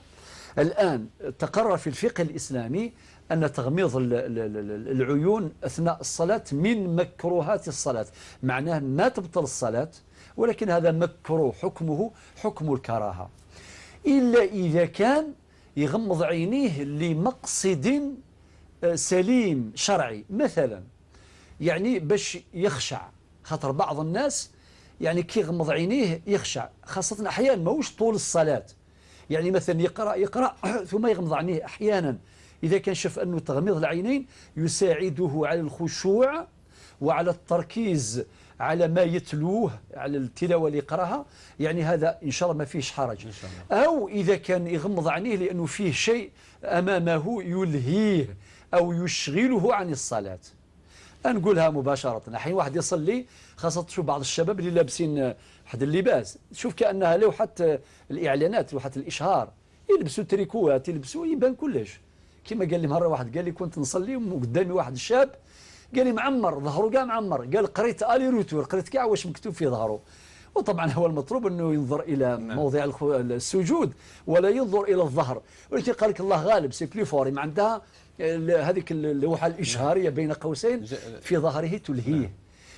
الآن تقرر في الفقه الإسلامي أن تغميض العيون أثناء الصلاة من مكروهات الصلاة، معناه ما تبطل الصلاة، ولكن هذا مكروه، حكمه حكم الكراهة، إلا إذا كان يغمض عينيه لمقصد سليم شرعي، مثلا يعني باش يخشع، خاطر بعض الناس يعني كي يغمض عينيه يخشع، خاصة أحيانا ماهوش طول الصلاة، يعني مثلا يقرأ ثم يغمض عينيه أحيانا، إذا كان شاف أنه تغميض العينين يساعده على الخشوع وعلى التركيز على ما يتلوه، على التلاوة اللي يقراها، يعني هذا إن شاء الله ما فيش حرج. إن شاء الله. أو إذا كان يغمض عينيه لأنه فيه شيء أمامه يلهيه أو يشغله عن الصلاة. نقولها مباشرة، الحين واحد يصلي، خاصة تشوف بعض الشباب اللي لابسين واحد اللباس، تشوف كأنها لوحة الإعلانات، لوحة الإشهار، يلبسوا تريكوات، يلبسوا يبان كلش. كما قال لي مرة واحد، قال لي كنت نصلي وقدامي واحد الشاب، قال لي معمر ظهره كاع معمر، قال قريت aller-retour، قريت كاع واش مكتوب في ظهره. وطبعا هو المطلوب انه ينظر الى موضع السجود ولا ينظر الى الظهر، ولكن قال لك الله غالب، c'est plus fort، ما عندها هذيك اللوحة الاشهاريه بين قوسين في ظهره تلهيه.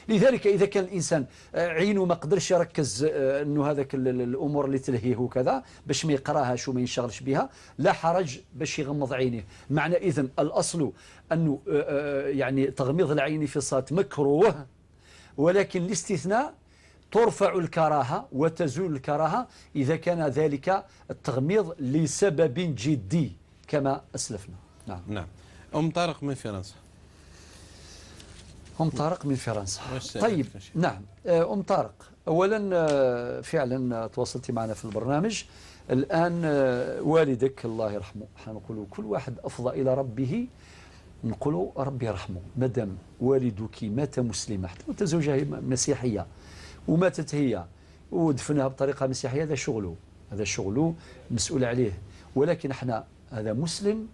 لذلك إذا كان الإنسان عينه ما قدرش يركز أنه هذاك الأمور اللي تلهيه وكذا باش ما يقراهاش وما ينشغلش بها، لا حرج باش يغمض عينيه. معنى إذن الأصل أنه يعني تغميض العين في الصلاة مكروه، ولكن الاستثناء ترفع الكراهة وتزول الكراهة إذا كان ذلك التغميض لسبب جدي كما أسلفنا. نعم. نعم. أم طارق من فرنسا. أم طارق من فرنسا. طيب نعم. أم طارق، أولا فعلا تواصلتي معنا في البرنامج. الآن والدك الله يرحمه، احنا نقولوا كل واحد أفضى إلى ربه، نقولوا ربي يرحمه. مادام والدك مات مسلمة حتى وتزوجها مسيحية وماتت هي ودفنها بطريقة مسيحية، هذا شغله، هذا شغله مسؤول عليه. ولكن احنا هذا مسلم،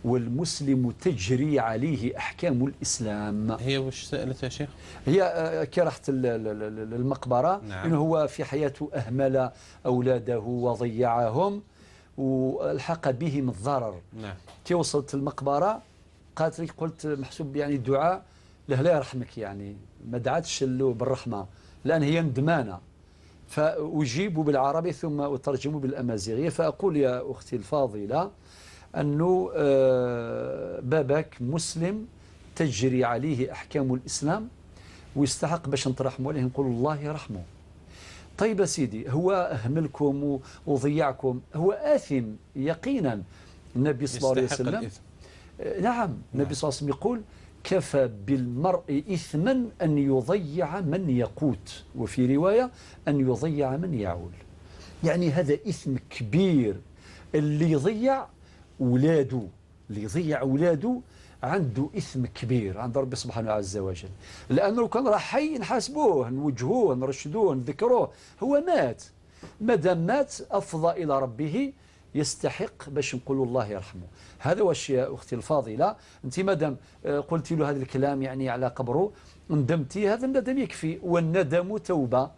والمسلم تجري عليه أحكام الإسلام. هي وش سألت يا شيخ؟ هي كي راحت للمقبرة، نعم. إنه هو في حياته أهمل أولاده وضيعهم والحق بهم الضرر. نعم. كي وصلت المقبرة قالت لي، قلت محسوب يعني الدعاء له لا يرحمك، يعني ما دعتش له بالرحمة لأن هي ندمانة. فأجيب بالعربي ثم أترجم بالأمازيغية. فأقول يا أختي الفاضلة أنه باباك مسلم تجري عليه أحكام الإسلام ويستحق باش نترحموا عليه، نقول الله يرحمه. طيب سيدي، هو أهملكم وضيعكم، هو آثم يقينا. النبي صلى الله عليه وسلم، نعم، النبي صلى الله عليه وسلم يقول كفى بالمرء إثما أن يضيع من يقوت، وفي رواية أن يضيع من يعول. يعني هذا إثم كبير، اللي يضيع ولاده، اللي يضيع اولاده عنده اثم كبير عند ربي سبحانه عز وجل، لانه لو كان راه حي نحاسبوه، نوجهوه، نرشدوه، نذكروه. هو مات، مادام مات افضى الى ربه، يستحق باش نقولوا الله يرحمه. هذا واش يا اختي الفاضلة، انت مادام قلتي له هذا الكلام يعني على قبره ندمتي، هذا الندم يكفي، والندم توبه.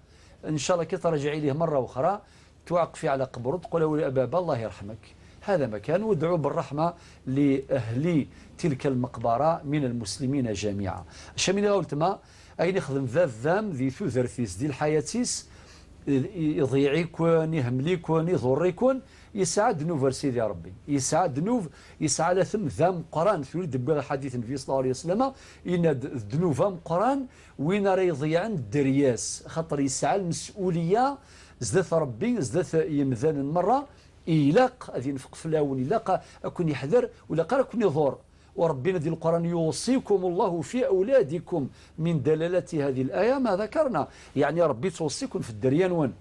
ان شاء الله كي ترجعي ليه مرة اخرى توقفي على قبره تقول له يا بابا الله يرحمك. هذا مكان، وادعوا بالرحمة لأهل تلك المقبرة من المسلمين جميعا. شامل غاولتما أين يخدم ذا الذام ذي ثوذرثيس دي الحياتيس يضيعيكون يهمليكون يضريكون، يسعى ذنوب سيدي ربي، يسعى ذنوب، يسعى على ثم ذام قران. تريد بغى حديث النبي صلى الله عليه وسلم إن الذنوب قران وين راه يضيعن الدرياس، خاطر يسعى المسؤولية زدت ربي زدت يمذان مرة إلاق غادي ينفق فلاون، إلاق أكون يحذر ولا قال أكون يضر. وربنا ديال القرآن يوصيكم الله في أولادكم، من دلالة هذه الآية ما ذكرنا، يعني ربي توصيكم في الدريان وين.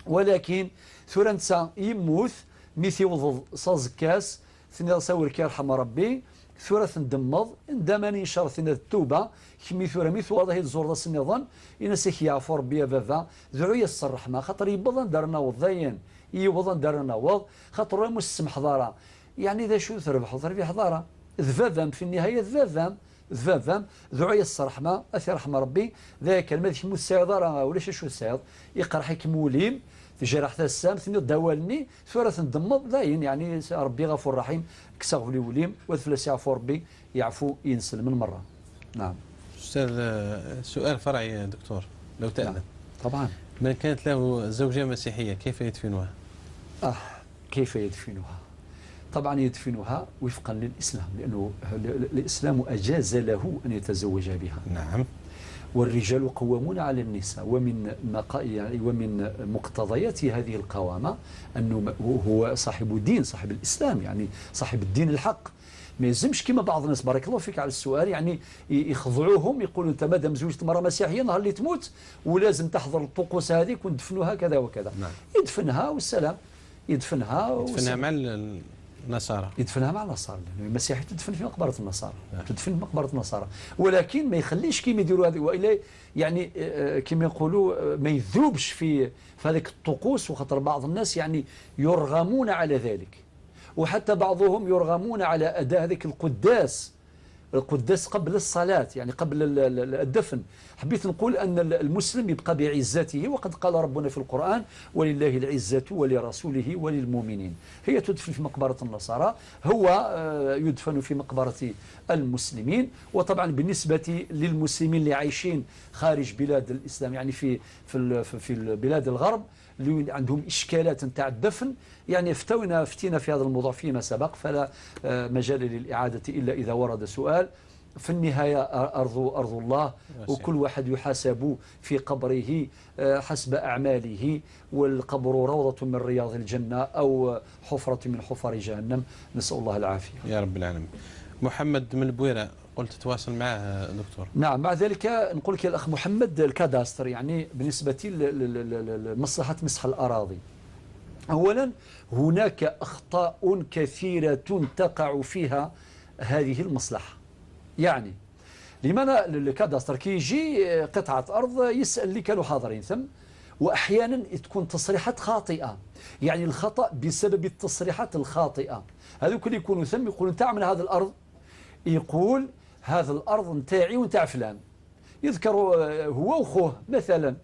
ولكن ثورنسا يموت ميثي وضض صازكاس ثني صور كيرحم ربي ثورة ندمض ندماني شر ثني التوبة كمي ثورة مي ثورة هي تزور راس النظام إنسيك يعفو ربي يا بابا ذعو يسر الرحمة خاطر يبض دارنا وضين يبض دارنا وض خاطر مسم حضارة، يعني إذا شو تربح تربح حضارة ذفافام في النهاية ذفافام ذفافام ذعو يسر الرحمة أثي رحمة ربي ذاك المدح مو السيضة ولا شو السيض يقرح كموليم جرح السام ثني دوالني ثورة ندمض داين، يعني ربي غفور رحيم كسغ لي وليم وثلاث يعفو ربي يعفو ينسل من مرة. نعم أستاذ، سؤال فرعي يا دكتور لو تأذن. نعم. طبعا. من كانت له زوجة مسيحية كيف يدفنها؟ كيف يدفنها؟ طبعا يدفنها وفقا للإسلام، لأنه الإسلام أجاز له أن يتزوج بها. نعم. والرجال قوامون على النساء، ومن ومن مقتضيات هذه القوامة أنه هو صاحب دين، صاحب الإسلام، يعني صاحب الدين الحق. ما يلزمش كما بعض الناس، بارك الله فيك على السؤال، يعني يخضعوهم يقولوا انت مادام زوجت مرأة مسيحية نهار اللي تموت ولازم تحضر الطقوس هذيك وندفنوها كذا وكذا. نعم. يدفنها والسلام، يدفنها يدفنها مع النصارى، يدفنها مع النصارى، لأن المسيحية تدفن في مقبرة النصارى، تدفن في مقبرة النصارى، ولكن ما يخليش كيما يديروا هذه، وإلا يعني كما يقولوا ما يذوبش في هذيك الطقوس، وخاطر بعض الناس يعني يرغمون على ذلك، وحتى بعضهم يرغمون على أداء هذيك القداس، القداس قبل الصلاة، يعني قبل الدفن. حبيت نقول أن المسلم يبقى بعزته، وقد قال ربنا في القرآن ولله العزة ولرسوله وللمؤمنين. هي تدفن في مقبرة النصارى، هو يدفن في مقبرة المسلمين. وطبعا بالنسبة للمسلمين اللي عايشين خارج بلاد الإسلام، يعني في في في بلاد الغرب اللي عندهم إشكالات نتاع الدفن، يعني افتينا في هذا الموضوع فيما سبق، فلا مجال للإعادة إلا إذا ورد سؤال. في النهاية أرض الله، وكل واحد يحاسب في قبره حسب أعماله، والقبر روضة من رياض الجنة أو حفرة من حفر جهنم، نسأل الله العافية يا رب العالمين. محمد من البويرة، قلت تواصل معه دكتور. نعم، مع ذلك نقول لك يا الأخ محمد، ال cadastre يعني بالنسبة لمصلحة مسح الأراضي، أولا هناك أخطاء كثيرة تقع فيها هذه المصلحة. يعني لماذا ال cadastre كي يجي قطعة أرض يسأل اللي كانوا حاضرين ثم، وأحيانا تكون تصريحات خاطئة، يعني الخطأ بسبب التصريحات الخاطئة. هذوك اللي يكونوا ثم يقولوا نتاع من هذا الأرض، يقول هذا الأرض نتاعي ونتاع فلان، يذكر هو وخوه مثلا،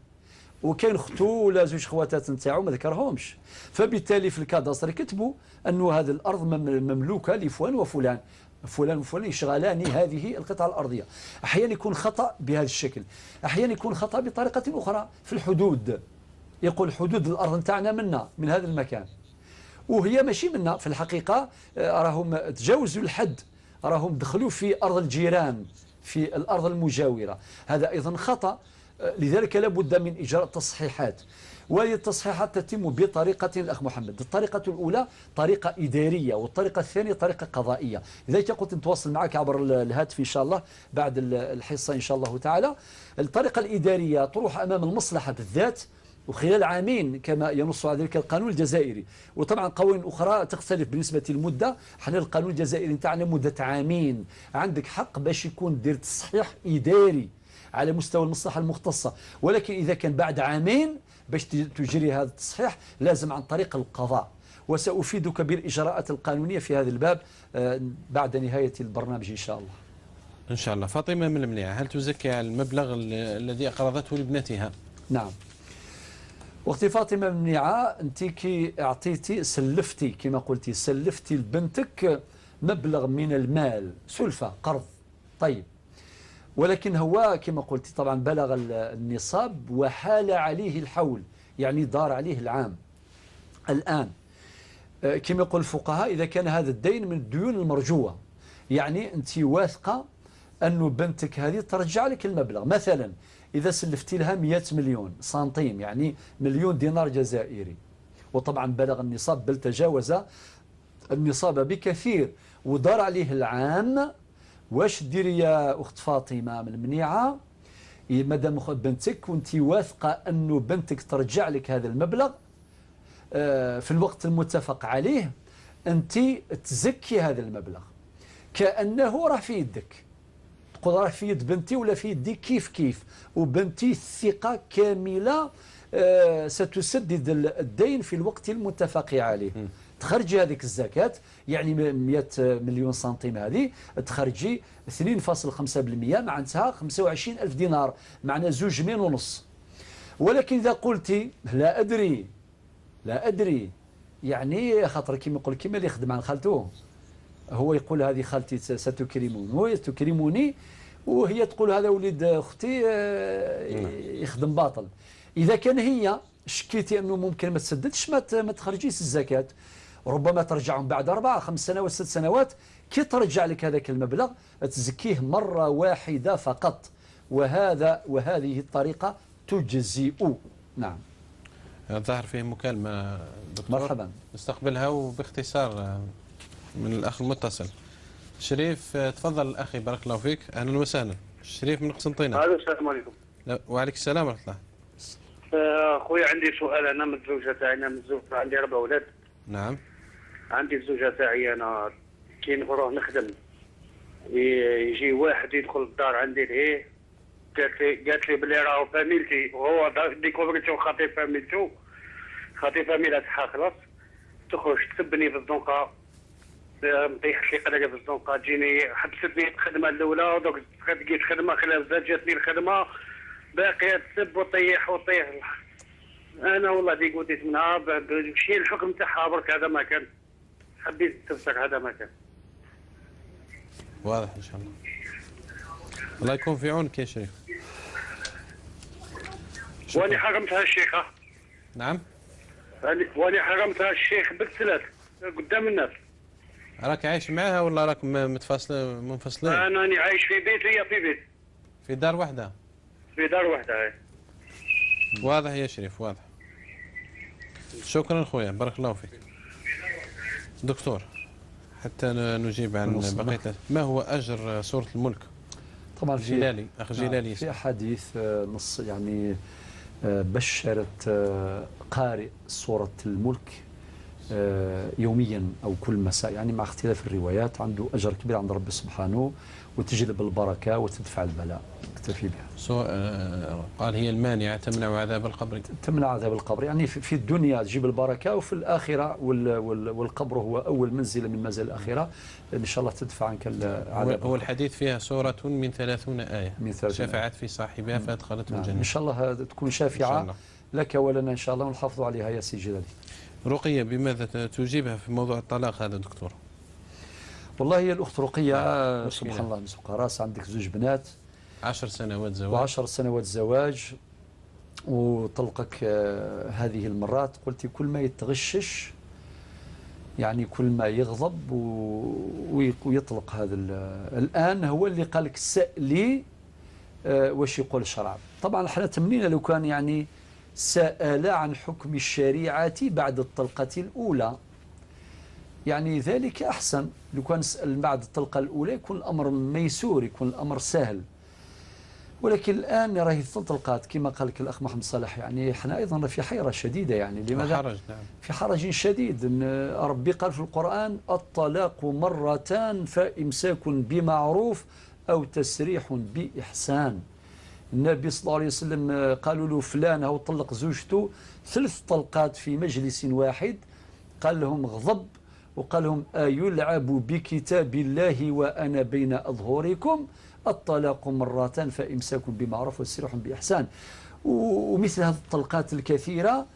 وكاين اختو ولا زوج خواتات نتاعو ما ذكرهمش، فبالتالي في ال cadastre كتبوا أنه هذه الأرض مملوكة لفلان وفلان، فلان وفلان يشغلان هذه القطعة الأرضية. أحيانا يكون خطأ بهذا الشكل، أحيانا يكون خطأ بطريقة أخرى في الحدود، يقول حدود الأرض نتاعنا منا من هذا المكان، وهي ماشي منا في الحقيقة، راهم تجاوزوا الحد، راهم دخلوا في أرض الجيران، في الأرض المجاورة، هذا أيضا خطأ. لذلك لابد من إجراء تصحيحات، وهذه التصحيحات تتم بطريقة الأخ محمد. الطريقة الأولى طريقة إدارية، والطريقة الثانية طريقة قضائية. لذلك قلت نتواصل معك عبر الهاتف إن شاء الله بعد الحصة إن شاء الله تعالى. الطريقة الإدارية تروح أمام المصلحة بالذات وخلال عامين كما ينص على ذلك القانون الجزائري، وطبعا قوانين أخرى تختلف بالنسبة للمدة. حنا القانون الجزائري نتاعنا مدة عامين، عندك حق باش يكون دير تصحيح إداري على مستوى المصلحة المختصة، ولكن إذا كان بعد عامين باش تجري هذا التصحيح لازم عن طريق القضاء. وسأفيدك بالإجراءات القانونية في هذا الباب بعد نهاية البرنامج إن شاء الله. إن شاء الله. فاطمة من المنيعة، هل تزكي على المبلغ الذي أقرضته لابنتها؟ نعم. وقتي فاطمة من المنيعة، أنت كي أعطيتي سلفتي كما قلتي، سلفتي لبنتك مبلغ من المال، سلفة، قرض، طيب، ولكن هو كما قلت طبعا بلغ النصاب وحال عليه الحول، يعني دار عليه العام. الآن كما يقول الفقهاء إذا كان هذا الدين من الديون المرجوة، يعني أنت واثقة أنه بنتك هذه ترجع لك المبلغ. مثلا إذا سلفتي لها 100 مليون سنتيم، يعني مليون دينار جزائري، وطبعا بلغ النصاب بل تجاوز النصاب بكثير ودار عليه العام، واش ديري يا أخت فاطمة من المنيعة؟ مادام بنتك وانت واثقة أنه بنتك ترجع لك هذا المبلغ في الوقت المتفق عليه، أنت تزكي هذا المبلغ كأنه راه في يدك، تقول راه في يد بنتي ولا في يدي كيف كيف، وبنتي الثقة كاملة ستسدد الدين في الوقت المتفق عليه. تخرجي هذيك الزكاة، يعني 100 مليون سنتيم هذه تخرجي 2.5%، معناتها 25 ألف دينار، معناها 2.5 مليون. ولكن إذا قلتي لا أدري لا أدري، يعني خاطر كيما يقول كيما اللي يخدم عن خالته، هو يقول هذه خالتي ستكرمني تكرمني، وهي تقول هذا وليد أختي يخدم باطل. إذا كان هي شكيتي أنه ممكن ما تسددش، ما تخرجيش الزكاة، ربما ترجعهم بعد 4 5 سنوات 6 سنوات، كي ترجع لك هذاك المبلغ تزكيه مرة واحدة فقط، وهذه الطريقة تجزئ. نعم. ظهر فيه مكالمة دكتور. مرحبا. نستقبلها وباختصار من الأخ المتصل شريف. تفضل أخي، بارك الله فيك، أهلا وسهلا. شريف من قسنطينة. السلام عليكم. وعليك السلام ورحمة الله. خويا عندي سؤال، أنا من الزوجة تاعي، أنا متزوج عندي 4 أولاد. نعم. عندي الزوجة تاعي أنا كي نروح نخدم يجي واحد يدخل الدار عندي لهيه، قالت لي بلي راهو فاميلتي، وهو découvri تو خاطي فاميلتو، خاطي فاميلها تاعها خلاص، تخرج تسبني في الزنقة، مطيحش لي قدري في الزنقة، تجيني حبستني الخدمة الأولى، ودوك لقيت خدمة خلاف زاد جاتني الخدمة باقية تسب وطيح وطيح. أنا والله dégoûté منها، شي الحكم تاعها برك، هذا ما كان حبيت تفسر، هذا ما كان واضح إن شاء الله. الله يكون في عونك يا شريف. وأنا حرمتها الشيخة. نعم. وأنا حرمتها الشيخ بالثلاث قدام الناس. راك عايش معاها ولا راك متفاصل منفصلين؟ أنا راني عايش في بيت وهي في بيت. في دار واحدة؟ في دار واحدة. واضح يا شريف، واضح. شكرا خويا، بارك الله فيك. دكتور، حتى نجيب عن بقية. ما هو أجر سورة الملك؟ طبعا جلالي، أخ جلالي، في حديث نص يعني بشرت قارئ سورة الملك يوميا أو كل مساء، يعني مع اختلاف الروايات، عنده أجر كبير عند ربي سبحانه، وتجلب البركة وتدفع البلاء. اكتفي بها. قال هي المانعة تمنع عذاب القبر. تمنع عذاب القبر، يعني في الدنيا تجيب البركة، وفي الآخرة والقبر هو أول منزلة من منازل الآخرة، إن شاء الله تدفع عنك العذاب. هو الحديث فيها سورة من 30 آية، من 30 شفعت في صاحبها فأدخلته الجنة. إن شاء الله تكون شافعة لك ولنا إن شاء الله، ونحافظ عليها يا سي جلالي. رقية، بماذا تجيبها في موضوع الطلاق هذا دكتور؟ والله هي الأخت رقية سبحان الله مسوق راس، عندك زوج بنات، 10 سنوات زواج، و10 سنوات زواج، وطلقك هذه المرات. قلتي كل ما يتغشش يعني كل ما يغضب ويطلق. هذا الآن هو اللي قال لك سألي واش يقول الشرع. طبعا احنا تمنينا لو كان يعني سأل عن حكم الشريعة بعد الطلقة الأولى، يعني ذلك أحسن. لو كان سأل بعد الطلقة الأولى يكون الأمر ميسور، يكون الأمر سهل. ولكن الآن راهي طلقات كما قال لك الأخ محمد صالح، يعني احنا أيضا في حيرة شديدة، يعني لماذا؟ حرج، نعم. في حرج شديد. ربي قال في القرآن الطلاق مرتان فإمساك بمعروف أو تسريح بإحسان. النبي صلى الله عليه وسلم قالوا له فلان هو طلق زوجته 3 طلقات في مجلس واحد، قال لهم غضب وقال لهم أيلعب بكتاب الله وأنا بين أظهركم، الطلاق مرتان فإمساك بمعروف وتسريح بإحسان. ومثل هذه الطلقات الكثيرة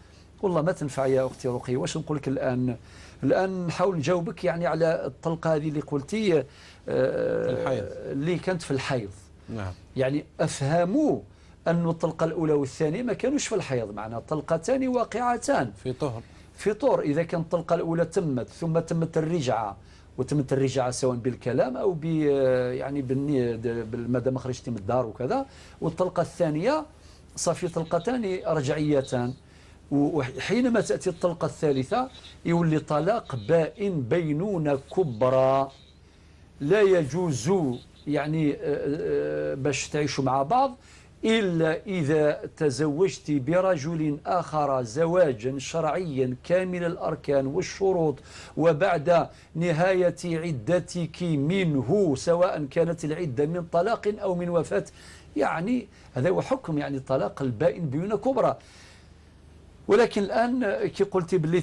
والله ما تنفع يا أختي رقية. واش نقول لك الآن؟ الآن نحاول نجاوبك يعني على الطلقة هذه اللي قلتي الحيض، اللي كانت في الحيض. نعم. يعني أفهموا أن الطلقة الأولى والثانية ما كانوش في الحيض، معنا طلقتان واقعتان في طهر، في طهر. إذا كانت الطلقة الأولى تمت ثم تمت الرجعة، وتمت الرجعة سواء بالكلام أو ب يعني ما دام خرجتي من الدار وكذا، والطلقة الثانية صافي طلقتان رجعيتان، وحينما تأتي الطلقة الثالثة يولي طلاق بائن بينونة كبرى، لا يجوز يعني باش تعيشوا مع بعض إلا إذا تزوجت برجل آخر زواجا شرعيا كامل الأركان والشروط، وبعد نهاية عدتك منه، سواء كانت العدة من طلاق أو من وفاة. يعني هذا هو حكم يعني طلاق البائن بيونة كبرى. ولكن الآن كي قلتي باللي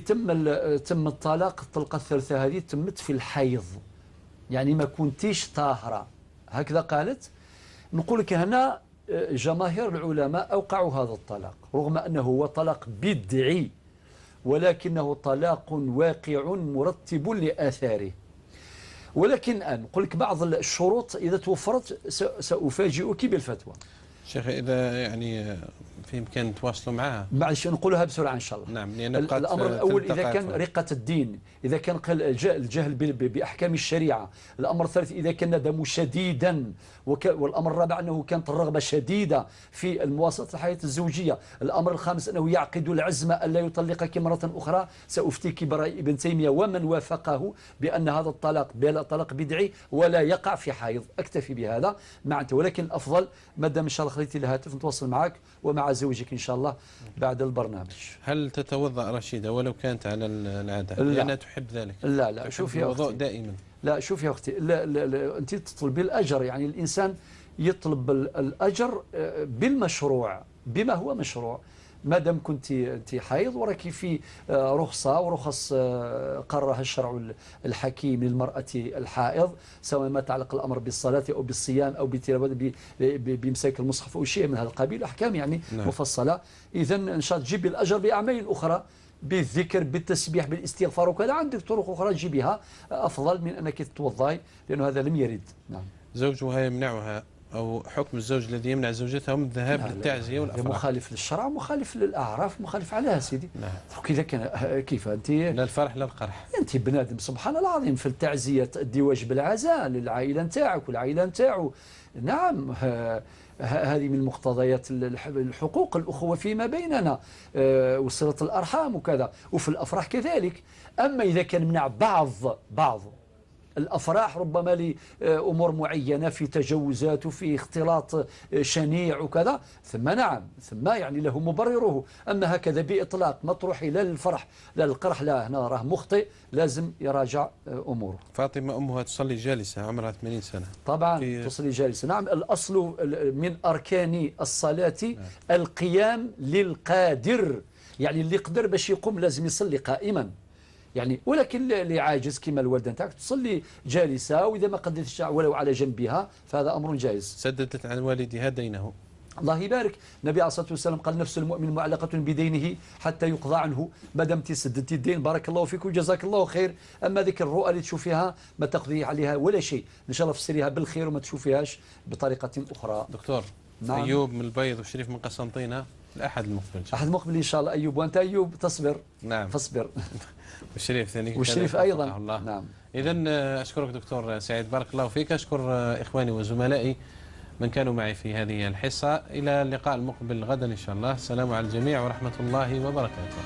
تم الطلاق، الطلقة الثالثة هذه تمت في الحيض، يعني ما كنتيش طاهرة هكذا قالت. نقول لك هنا جماهير العلماء أوقعوا هذا الطلاق، رغم أنه هو طلاق بدعي، ولكنه طلاق واقع مرتب لآثاره. ولكن الآن نقول لك بعض الشروط إذا توفرت سأفاجئك بالفتوى. شيخ إذا يعني في إمكان تواصلوا معها. معلش نقولها بسرعة إن شاء الله. نعم. لأن الأمر الأول إذا كان رقة الدين، إذا كان الجهل بأحكام الشريعة. الأمر الثالث إذا كان ندم شديدا، والأمر الرابع أنه كانت الرغبة شديدة في المواصلة الحياة الزوجية. الأمر الخامس أنه يعقد العزم ألا يطلقك مرة أخرى. سأفتيك برأي ابن تيمية ومن وافقه بأن هذا الطلاق طلاق بدعي ولا يقع في حيض. أكتفي بهذا مع أنت، ولكن الأفضل ما دام إن شاء الله خليتي الهاتف نتواصل معك ومع زوجك إن شاء الله بعد البرنامج. هل تتوضأ رشيدة ولو كانت على العادة؟ لأنها تحب ذلك. لا لا، شوفي يا أختي دائما. لا شوفي يا أختي، لا لا لا، أنت تطلبي الأجر، يعني الإنسان يطلب الأجر بالمشروع، بما هو مشروع. ما دام كنت انت حيض وراكي في رخصه، ورخص قررها الشرع الحكيم للمراة الحائض، سواء ما تعلق الامر بالصلاة او بالصيام او بامساك المصحف او شيء من هذا القبيل، احكام يعني نعم. مفصلة. اذا ان شاء الله تجيبي الاجر باعمال اخرى، بالذكر، بالتسبيح، بالاستغفار وكذا، عندك طرق اخرى تجيبيها افضل من انك تتوضاي، لانه هذا لم يرد. نعم. زوجها يمنعها، أو حكم الزوج الذي يمنع زوجته من الذهاب للتعزية والأفراح، مخالف للشرع، مخالف للأعراف، مخالف عليها سيدي. نعم. إذا كان كيف أنت؟ لا الفرح لا القرح. أنت بنادم سبحان الله العظيم، في التعزية تؤدي واجب العزاء للعائلة نتاعك والعائلة نتاعو. نعم، هذه من مقتضيات الحقوق، الأخوة فيما بيننا، وصلة الأرحام وكذا، وفي الأفراح كذلك. أما إذا كان منع بعض الأفراح ربما لأمور معينة في تجوزات وفي اختلاط شنيع وكذا، ثم نعم، ثم يعني له مبررة. أما هكذا بإطلاق ما تروحي لا للفرح لا للقرح، لا، هنا راه مخطئ، لازم يراجع أموره. فاطمة أمها تصلي جالسة، عمرها 80 سنة. طبعا تصلي جالسة، نعم. الأصل من أركان الصلاة القيام للقادر، يعني اللي قدر باش يقوم لازم يصلي قائما يعني، ولكن اللي عاجز كما الوالدة نتاعك تصلي جالسة، واذا ما قدرتش ولو على جنبها فهذا امر جائز. سددت عن والدها دينه. الله يبارك. النبي عليه الصلاة والسلام قال نفس المؤمن معلقه بدينه حتى يقضى عنه. ما دام سددتي الدين بارك الله فيك وجزاك الله خير. اما ذيك الرؤى اللي تشوفيها ما تاخذي عليها ولا شيء، ان شاء الله فسريها بالخير وما تشوفيهاش بطريقة اخرى. دكتور، نعم. ايوب من البيض وشريف من قسنطينه، الأحد المقبل. الأحد المقبل إن شاء الله أيوب، وأنت أيوب تصبر. نعم فاصبر. والشريف ثاني. والشريف أيضا. الله. نعم. إذا أشكرك دكتور سعيد، بارك الله فيك. أشكر إخواني وزملائي من كانوا معي في هذه الحصة. إلى اللقاء المقبل غدا إن شاء الله. السلام على الجميع ورحمة الله وبركاته.